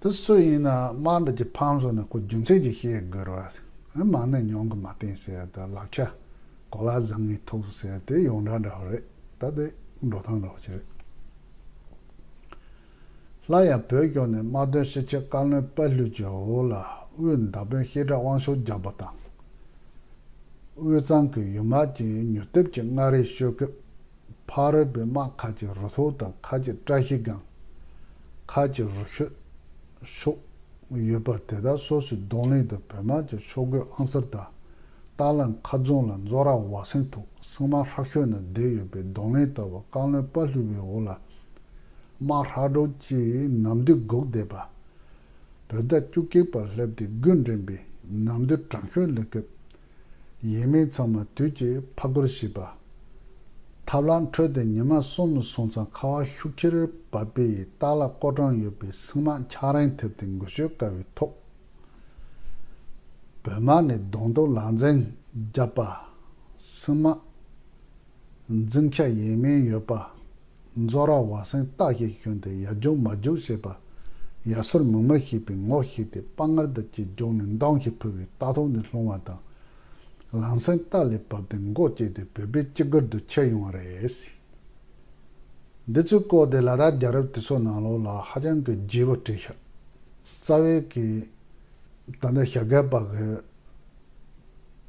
དེ་སུ་ཡིན་ན་དམག་འདི་གྱི་ཕམ་སོང་ན་ཁོ་རྒྱུ་མཚན་ཅིག་ཤེས་དགོས་རེད་བ། མང་ནས་ཉུང་གི་མ་བསྟན་ཟེར་ཡ་དང་ལག་ཆ་གོ་ལ་བཟང་ངེས་ཐུག་ཟེར་ཡ་དེ་ཡོངས་གྲགས་འདྲ་བོ་རེད། ད་དེ་འགྲོ་སྟངས་འདྲ་བོ་ཅིག་རེད། སླར་ཡང་བོད་ཕྱོགས་ནས་དམག་དོན་སྤྱི་ཁྱབ་བཀའ་བློན་དཔའ་ལྷུན་གྱི་འོག་ལ་དབུས་མདའ་དཔོན་བཤད་གྲྭ་དབང་ཕྱུག་རྒྱལ་པོ་དང་། དབུས་གཙང་གི་ཡུལ་དམག་ཅིག་མྱུར་སྟབས་ཀྱིས་མངའ་རིས་ཤོད་སྐབས། ཕ་རོལ་པོའི་དམག་ཁ་ཅིག་རུ་ཐོག་དང་ཁ་ཅིག་བཀྲ་ཤིས་སྒང་། ཁ་ཅིག་རུ་ཤོད་ཤོག་ཡོད་པ་དེ་དག་སོ་སོའི་གདོང་ལེན་དུ་བོད་དམག་གི་ཤོག་སྒོའི་ཨང་གསར་དང་། སྟག་ལུང་མཁར་རྫོང་ལ་མཛོ་ར་བ་སེང་ཐོག་སྲིང་མ་ཧྲག་ཤོད་ན་བསྡད་ཡོད་པའི་གདོང་ལེན་ལྟ་བུ་བཀའ་བློན་དཔའ་ལྷུན་པོའི་འོག་ལ། དམག་ཧྲག་སྒྲུག་གིས་ནམ་དུས་སྒུག་བསྡད་པ། བོད་ཟླ་བཅུ་གཅིག་པ་སླེབས་ཏེ་དགུན་འདྲེན་པའི་ནམ་དུས་དྲག་ཤུལ་ལ་སྐབས། ཡིན་མིན་ཚང་མ་དུས་ཀྱིས་ཕར་རྒོལ་བྱས་པ། ཐབས་ལམ་འཕྲོད་དེ་ཉི་མ་གསུམ་སོང་ཙང་ཁ་བ་ཤུགས་ཆེར་བབས་པས་སྟག་ལུང་ཀོ་ཀྲང་ཡོད་པའི་སྲིང་མ་འཁྱགས་རོམ་ཐེབས་ཏེ་འགུལ་སྐྱོད་དཀའ་བའི་ཐོག་བོད་དམག་ནས་གདོང་ཐུག་ལག་འཛིང་བརྒྱབ་པ། སྲིང་མ་འཛིང་ཆ་ཡིན་མིན་ཡོད་པ། མཛོ་ར་བ་སེང་སྟག་ཞིག་ཞོན་ཏེ་ཡར་རྒྱུག་མར་རྒྱུག་བྱེད་པ། ཡར་སོར་མིག་དམར་ཞེས་པའི་ངོ་ཤེས་ཏེ་དཔའ་ངར་དང་བཅས་རྒྱུག་ནས་འདམ་ཞིག་ཕུབ་པའི་སྟག་ཐོག་ནས་ལྷུང་བ་དང་། ལམ་སེང་སྟག་ལས་བབས་ཏེ་མགོ་བཅད་དེ་བོད་པའི་སྤྱི་སྒར་དུ་ཁྱེར་ཡོང་བ་རེད། འདི་ཚོའི་སྐོར་དེ་ལ་དྭགས་རྒྱལ་རབས་དེ་ཚོའི་ནང་ལོགས་ལ་ཧ་ཅང་གི་ལྗིད་པོ་བྲིས་ཤག་རྩ་བའི་གི་ད་ལྟ་ཞྭ་སྒབ་པ་གི་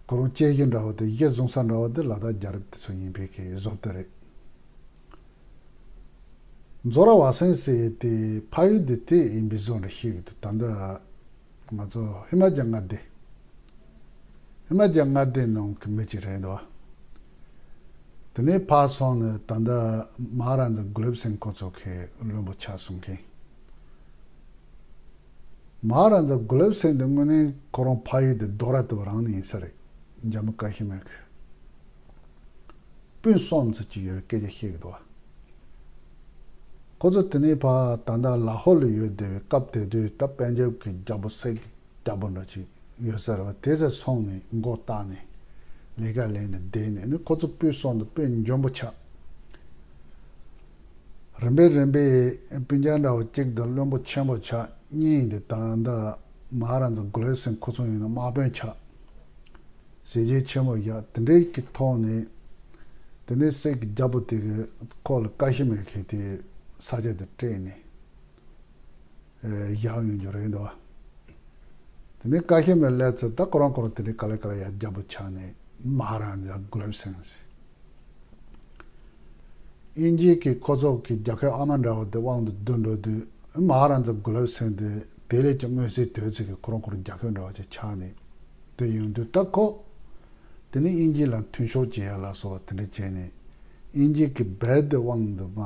ཁོ་རང་དཔྱད་གཞི་འདྲ་བོ་དེ་གཞི་བཟུང་ས་འདྲ་བོ་དེ་ལ་དྭགས་རྒྱལ་རབས་དེ་ཚོ་ཡིན་པའི་གི་བཟོ་ལྟ་རེད། མཛོ་ར་བ་སེང་ཟེར་ཡས་དེ་ཕ་ཡུལ་དེ་དེ་ཡིན་པའི་བཟོ་འདྲ་ཞིག་འདུག་ད་ལྟ་ང་ཚོ་ཧི་མ་ཅལ་མངའ་སྡེ། ཧི་མ་ཅལ་མངའ་སྡེ་ནང་གི་མི་ཅིག་རེད་འདུག་དེ་ནས་ཕར་སོང་ནས་ད་ལྟ་མ་ཧཱ་རཱ་ཛ་གུ་ལབ་སེང་ཁོ་ཚོ་གི་བློན་པོ་ཆགས་སོང་མཁན། མ་ཧཱ་རཱ་ཛ་གུ་ལབ་སེང་དེ་དངོས་གནས་ཁོ་རང་ཕ་ཡུལ་དེ་རྡོ་ར་ལྟ་བུ་རང་ནས་ཡིན་ས་རེད། འཇམ་པོ་ཀ་ཤི་མིར་གི་སྤུན་གསུམ་ཙམ་ཅིག་ཡོད་པའི་སྐད་ཆ་བཤད་གི་འདུག་ཁོ་ཚོ་དེ་ནས་ཕར་ད་ལྟ་ལ་ཧོར་ལ་ཡོད་བསྡད་པའི་སྐབས་དེ་དུས་ད་པན་ཇབ་གི་རྒྱལ་པོ་སེག་རྒྱལ་པོ་འདྲ་ཅིག་ཡོད་ས་རེད་བ། དེ་ཚོ་སོང་ནས་མགོ་བཏགས་ནས་ལས་ཀ་ལས་ནས་བསྡད་ནས་ནི་ཁོ་ཚོ་སྤུན་གསུམ་དུ་དཔེ་འཇོན་པོ་ཆགས། རིམ་པས་རིམ་པས་སྤུན་ཀྱག་འདྲ་བོ་གཅིག་དང་བློན་པོ་ཆེན་པོ་ཆགས། གཉིས་དེ་ད་ལྟ་མ་ཧཱ་རཱ་ཛ་གུ་ལབ་སེང་ཁོ་ཚོ་ཡིན་ན་དམག་དཔོན་ཆགས། བྱས་རྗེས་ཆེན་པོ་བཞག་དེ་འདྲའི་གི་ཐོག་ནས། དེ་ནས་སེག་གི་རྒྱལ་པོ་དེ་གི་ཁོ་ལ་ཀ་ཤི་མིར་གི་དེ་ས་ཆ་དེ་སྤྲད་ནས་བཞག་ཡོང་རྒྱུ་རེད་འདུག་དེ་ནས་ཀ་ཤི་མིར་སླེབས་ཚེ་ད་ཁོ་རང་ཁོ་རང་དེ་འདྲའི་ག་ལེ་ག་ལེ་ཡར་རྒྱལ་པོ་ཆགས་ནས་མ་ཧཱ་རཱ་ཛ་གུ་ལབ་སེང་ཟེར། དབྱིན་ཇི་གིས་ཁོ་ཚོ་གི་རྒྱལ་ཁབ་ཨ་མ་འདྲ་བོ་དེ་དབང་དུ་བསྡུ་འགྲོ་དུས་མ་ཧཱ་རཱ་ཛ་གུ་ལབ་སེང་དེ་དེ་ལས་ཀྱང་མངོན་གསལ་དོད་ཚིག་གི་ཁོ་རང་ཁོ་རང་རྒྱལ་ཁབ་འདྲ་བོ་ཅིག་ཆགས་ནས་དེ་ཡོང་དུས་ད་ཁོ་དེ་ནས་དབྱིན་ཇི་ལ་མཐུན་ཕྱོགས་བྱེད་ཡ་ལ་སོགས་པ་དེ་འདྲ་བྱས་ནས་དབྱིན་ཇི་གི་རྦད་དེ་དབང་དུ་མ་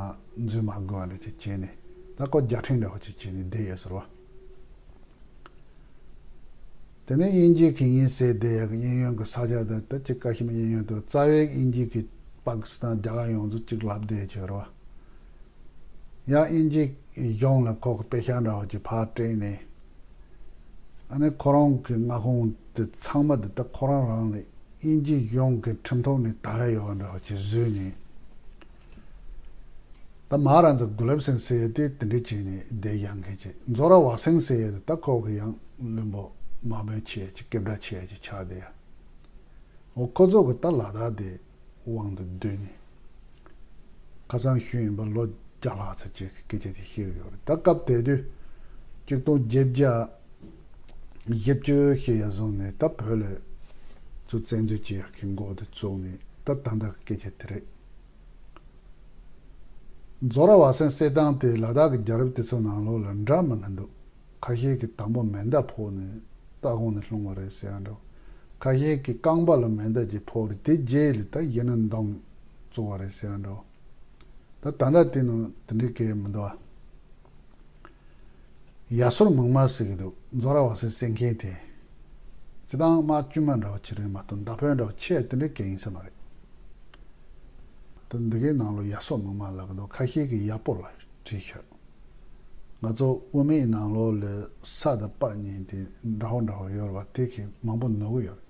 འཛུལ་མ་དགོས་པ་འདྲ་ཅིག་བྱས་ནས་ད་ཁོ་རྒྱལ་ཕྲན་འདྲ་བོ་ཅིག་བྱས་ནས་བསྡད་ཡོད་ཟེར་བ། དེ་ནས་དབྱིན་ཇི་གི་དབྱིན་ཟེར་བསྡད་ཡག་གི་གཡས་གཡོན་གྱི་ས་ཆ་དེ་ད་ཅི་ཀ་ཤི་མིར་གཡས་གཡོན་དུ་རྩ་བའི་དབྱིན་ཇི་གི་པ་ཀི་སི་ཐན་རྒྱ་གར་ཡོངས་རྫོགས་གཅིག་ལབ་བསྡད་ཀྱི་ཡོད་རེད་བ། ཡང་དབྱིན་ཇི་གཞུང་ལ་ཁོ་གི་དཔེ་ཤག་འདྲ་བོ་ཅིག་ཕར་སྤྲད་ནས། ཨ་ནི་ཁོ་རང་གི་མངའ་ཁོངས་དེ་ཚང་མ་དེ་ད་ཁོ་རང་རང་ལས་དབྱིན་ཇི་གཞུང་གི་ཁྲིམས་ཐོག་ནས་དར་ཡོད་པ་འདྲ་བོ་ཅིག་བཟོས་ནས། ད་མ་ཧཱ་རཱ་ཛ་གུ་ལབ་སེང་ཟེར་ཡས་དེ་དེ་འདྲ་བྱས་ནས་བསྡད་ཡང་མཁན་ཅིག་མཛོ་ར་བ་སེང་ཟེར་ཡས་དེ་ད་ཁོ་གི་ཡང་བློན་པོ་དམག་དཔོན་ཆེ་ཡས་ཅིག་སྐད་གྲགས་ཆེ་ཡས་ཅིག་ཆགས་བསྡད་ཡ། འོ་ཁོ་ཚོ་གི་ད་ལ་དྭགས་དེ་དབང་དུ་བསྡུས་ནས་ཁ་སང་ཞུས་ཡིན་པ་ལོ་བརྒྱ་ལྷག་ཙམ་ཅིག་གི་སྐད་ཆ་དེ་བཤད་ཀྱི་ཡོད་རེད། ད་སྐབས་དེ་དུས་གཅིག་སྟོང་བརྒྱད་བརྒྱ་བཞི་བཅུ་ཞིག་ཡར་སོང་ནས་ད་བོད་ལ་ཚུར་བཙན་འཛུལ་བྱེད་ཡག་གི་འགོ་དེ་བཙུགས་ནས་ད་ད་ལྟ་གི་སྐད་ཆ་དེ་རེད། མཛོ་ར་བ་སེང་བསད་སྟངས་དེ་ལ་དྭགས་ཀྱི་རྒྱལ་རབས་དེ་ཚོ་ནང་ལོགས་ལ་འདྲ་མི་འདྲ་འདུག་ཁ་ཤས་ཀྱིས་དང་པོ་མེ་མདའ་ཕོག་ནས་སྟག་ཧོང་ནས་ལྷུང་བ་རེད་ཟེར་ཡ་འདྲ་བོ། ཁ་ཤས་ཀྱིས་རྐང་པ་ལ་མེ་མདའ་ཅིག་ཕོག་རེད། དེ་རྗེས་ལ་ད་གཞི་ནས་འདམ་བཙུགས་པ་རེད་ཟེར་ཡ་འདྲ་བོ། ད་ད་ལྟ་དེ་ནང་དེ་འདྲའི་སྐད་མི་འདུག་ཨ། ཡ་སོར་མིག་དམར་ཟེར་གི་འདུག་མཛོ་ར་བ་སེ་གསན་མཁན་དེ། སྤྱིར་བཏང་དམག་དཀྱུས་མ་འདྲ་བ་ཅིག་རེད་མ་གཏོགས་མདའ་དཔོན་འདྲ་བ་ཆེ་དེ་འདྲའི་གང་ཡིན་ས་མ་རེད། དེ་འདི་གའི་ནང་ལོགས་ཡ་སོར་མིག་དམར་ལབ་གི་འདུག་ཁ་ཤས་ཀྱིས་ཡ་པོ་ལབ་བྲིས་ཤག་ང་ཚོ་དབུ་མའི་ནང་ལོགས་ལ་ས་དང་པ་གཉིས་དེ་འདྲ་བོ་འདྲ་བོ་ཡོད་རེད་བ། དེ་གི་མང་པོ་ནོར་གི་ཡོད་རེད།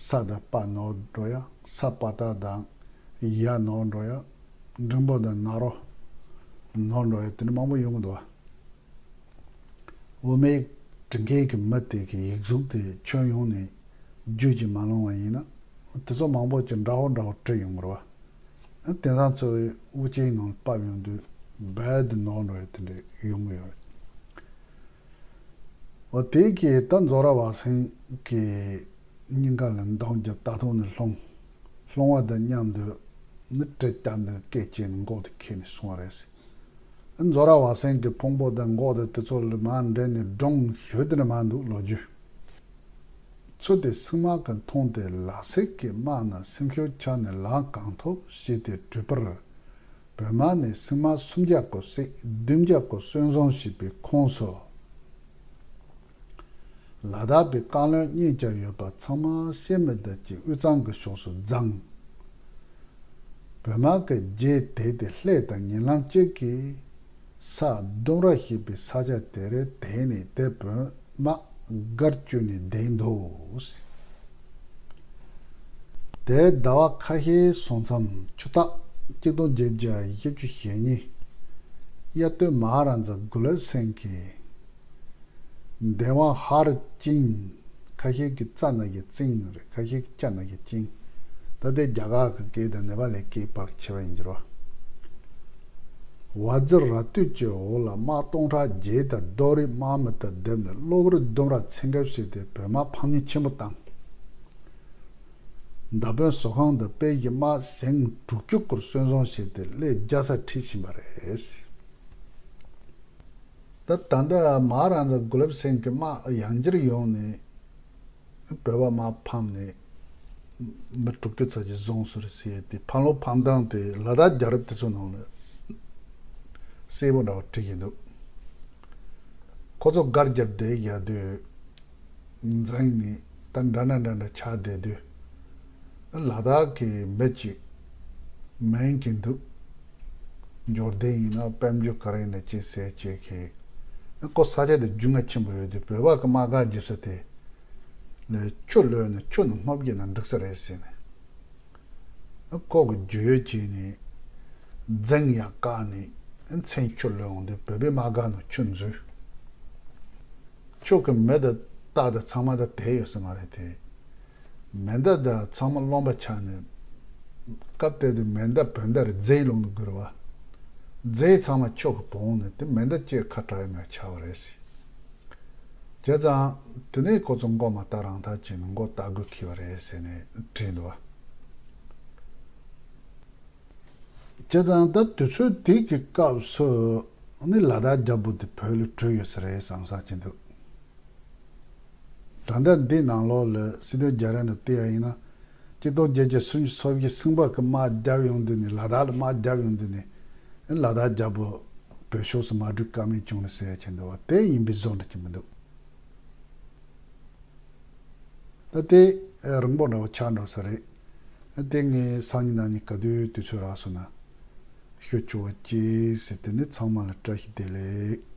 ས་དང་པ་ནོར་འགྲོ་ཡ། ས་པ་ཏ་དང་ཡ་ནོར་འགྲོ་ཡ། འགྲེང་བུ་དང་ན་རོ་ནོར་འགྲོ་ཡ། དེ་འདྲ་མང་པོ་ཡོང་གི་འདུག་བ། དབུ་མའི་བྲི་མཁན་གྱི་མི་དེ་གི་ཡིག་གཟུགས་དེ་ཁྱོན་ཡོངས་ནས་རྒྱུད་ཀྱིས་མ་བླངས་པ་ཡིན་ན། དེ་ཚོ་མང་པོ་ཅིག་འདྲ་བོ་འདྲ་བོ་བྲིས་ཡོང་གི་རེད་བ། དེང་སང་ཚོ་དབུ་ཅན་ནང་ཕབ་ཡོང་དུས་རྦད་དེ་ནོར་འགྲོ་ཡ་དེ་འདྲ་ཡོང་གི་ཡོད་རེད། འོ་དེ་གི་ད་མཛོ་ར་བ་སེང་གི་སྙིང་ག་ལ་འདང་བརྒྱབ། ད་དུང་ནི་ལྷུང་། ལྷུང་བ་དང་མཉམ་དུ་ནི་གྲི་རྐྱབ་ནས་སྐེ་བཅད་ནས་མགོ་དེ་ཁྱེར་ནས་སོང་བ་རེད། མཛོ་ར་བ་སེང་གི་ཕུང་པོ་དང་མགོ་དང་དེ་ཚོ་ལ་མར་འདྲེན་ནས་སྒྲུང་ཞུ་དེ་འདྲ་མ་འདུག་ལོ་རྒྱུས། ཚུལ་དེ་སྲིང་མོ་གིས་མཐོང་སྟེ། ལ་སེ་གི་དམག་རྣམས་སེམས་ཤུགས་ཆག་ནས་ལངས་གང་ཐུབ་བྱས་ཏེ་བྲོས་པར། བོད་དམག་ནི་སྲིང་མོ་སུམ་བརྒྱ་གོ་གསེག་བདུན་བརྒྱ་གོ་གསོན་བཟུང་བྱས་པའི་ཁོངས་སུ། ལ་དྭགས་པའི་བཀའ་བློན་གཉིས་ཀྱང་ཡོད་པ་ཚང་མ་བཤད་མི་ཐུབ་ཀྱི་དབུས་གཙང་གི་ཕྱོགས་སུ་བརྫངས། བོད་དམག་གི་རྗེས་དེད་དེ་ལྷས་དང་ཉིན་ལམ་གཅིག་གི་ས་ལྡུམ་ར་ཞེས་པའི་ས་ཆ་དེར་དེད་ནས་དེ་བོད་དམག་སྒར་བསྐྱོད་ནས་བསྡད་འདུག་དེ་ཟླ་བ་ཁ་ཤས་སོང་མཚམས་ཆུ་སྟག་གཅིག་སྟོང་བརྒྱད་བརྒྱ་བཞི་བཅུ་ཞེ་གཉིས། གཡའ་སྟོད་མ་ཧཱ་རཱ་ཛ་གུ་ལབ་སེང་གི་འདན་དབང་ཧར་ཅིང་། ཁ་ཤས་ཀྱིས་ཙ་ན་གི་ཙིང་རེད། ཁ་ཤས་ཀྱིས་ཅ་ན་གི་ཅིང་། ད་ལྟའི་རྒྱ་གར་གྱི་སྐད་དང་ནེ་པ་ལིའི་སྐད་བར་གྱི་ཁྱད་པར་ཡིན་གྱི་རེད་བ། བ་ཛི་ར་སྟོད་ཀྱི་འོག་ལ་དམག་སྟོང་ཕྲག་བརྒྱད་དང་རྡོ་རིགས་དམག་མི་དང་བསྡེབས་ནས་གློ་བུར་ལྡུམ་ར་ཚན་ཁ་བྱས་ཏེ་བོད་དམག་ཕམ་ཉེས་ཆེན་པོ་བཏང་། མདའ་དཔོན་ཟོ་ཁང་དང་དཔལ་གྱི་དམག་ཞེང་དྲུག་ཅུ་སྐོར་གསོན་བཟུང་བྱས་ཏེ་གླེ་རྒྱལ་སར་ཁྲིད་ཕྱིན་པ་རེད། ད་ད་ལྟ་མ་ཧཱ་རཱ་ཛ་གུ་ལབ་སེང་གི་དམག་ཡང་བསྐྱར་ཡོང་ནས་བོད་པ་དམག་ཕམ་ནས་མི་དྲུག་ཅུ་ཙམ་ཅིག་བཟུང་སོང་རེད་ཟེར་ཏེ། ཕམ་ལོ་ཕམ་སྟངས་དེ་ལ་དྭགས་རྒྱལ་རབས་དེ་ཚོ་ནང་ལ་གསལ་པོ་འདྲ་བོ་བྲིས་ཀྱི་འདུག་ཁོ་ཚོ་སྒར་རྒྱབ་བསྡད་ཡོད་དུས། འཛིང་ནས་ད་འདྲ་འདྲ་འདྲ་འདྲ་ཆགས་བསྡད་དུས། ལ་དྭགས་ཀྱི་མི་གཅིག་མིང་གི་འདུག་འབྱོར་ལྡན་ཡིན་ན་དཔལ་འབྱོར་ག་རེ་ཡིན་ན་ཅི་ཟེར་ཅིག་གིས། ཁོ་ས་ཆ་དེ་རྒྱུས་མངའ་ཆེན་པོ་ཡོད་དུས། བོད་པ་གི་དམག་སྒར་རྒྱབ་ས་དེ་ལ་ཆུ་ལོན་ནས་ཆུ་ནང་སྣུབ་རྒྱུ་ན་འགྲིག་ས་རེད་ཟེར་ནས། ཁོ་གི་རྒྱུས་ཡོད་ཅིག་ནས་འཛིང་ཡག་བཀག་ནས་མཚན་ཆུ་ལོན་འོང་དུས་བོད་པའི་དམག་སྒར་ནང་ཆུ་འཛུལ། ཁྱོད་ཀྱི་མི་དང་རྟ་དང་ཚང་མ་ད་དེད་ཡོད་ས་མ་རེད་དེ། མེ་མདའ་དང་ཚང་མ་རློན་པ་ཆགས་ནས། སྐབས་དེ་དུས་མེ་མདའ་བོད་མདའ་རེད། རྫས་ལོང་དུ་དགོས་རེད་བ། རྫས་ཚང་མ་ཁྱོད་ཀྱི་བོང་ནས་དེ་མེ་མདའ་གཅིག་ཁ་གྲག་ཡ་མེད་ཆགས་པ་རེད་ཟེར། བྱས་ཙང་དེ་ནས་ཁོ་ཚོ་མགོ་མ་བཏགས་རང་ཐག་བྱས་ནས་མགོ་བཏགས་དགོས་ཁེལ་བ་རེད་ཟེར་ནས་བྲིས་འདུག་བ། བྱས་ཙང་ད་དུས་ཚོད་དེ་གི་སྐབས་སུ་ནི་ལ་དྭགས་རྒྱལ་པོ་དེ་བོད་ལ་བྲོས་ཡོད་ས་རེད་བསམ་བསམ་བྱེད་འདུག་ད་ལྟ་འདི་ནང་ལོགས་ལ་སྲིད་དོན་རྒྱ་ར་ནས་བལྟས་པ་ཡིན་ན། གཅིག་སྟོང་བརྒྱད་བརྒྱ་སུམ་ཅུ་སོ་བཞི་སྲིང་མོ་གི་དམག་རྒྱབ་ཡོང་དུས་ནས། ལ་དྭགས་ལ་དམག་རྒྱབ་ཡོང་དུས་ནས་ལ་དྭགས་རྒྱལ་པོ་བོད་ཕྱོགས་སུ་མ་འགྲོ་ཀ་མེད་བྱུང་ནས་ཟེར་བྱེད་འདུག་བ། དེ་ཡིན་པའི་བཟོ་འདྲ་ཅིག་མི་འདུག་ད་དེ་རིང་པོ་འདྲ་བོ་ཆགས་འགྲོ་ས་རེད། དེ་ངས་སང་ཉིན་གནངས་ཉིན་ག་དུས་དུས་ཚོད་རག་སོང་ན་ཞུ་ཆོག་པ་ཅིག་ཟེར། དེ་ནི་ཚང་མ་ལ་བཀྲ་ཤིས་བདེ་ལེགས།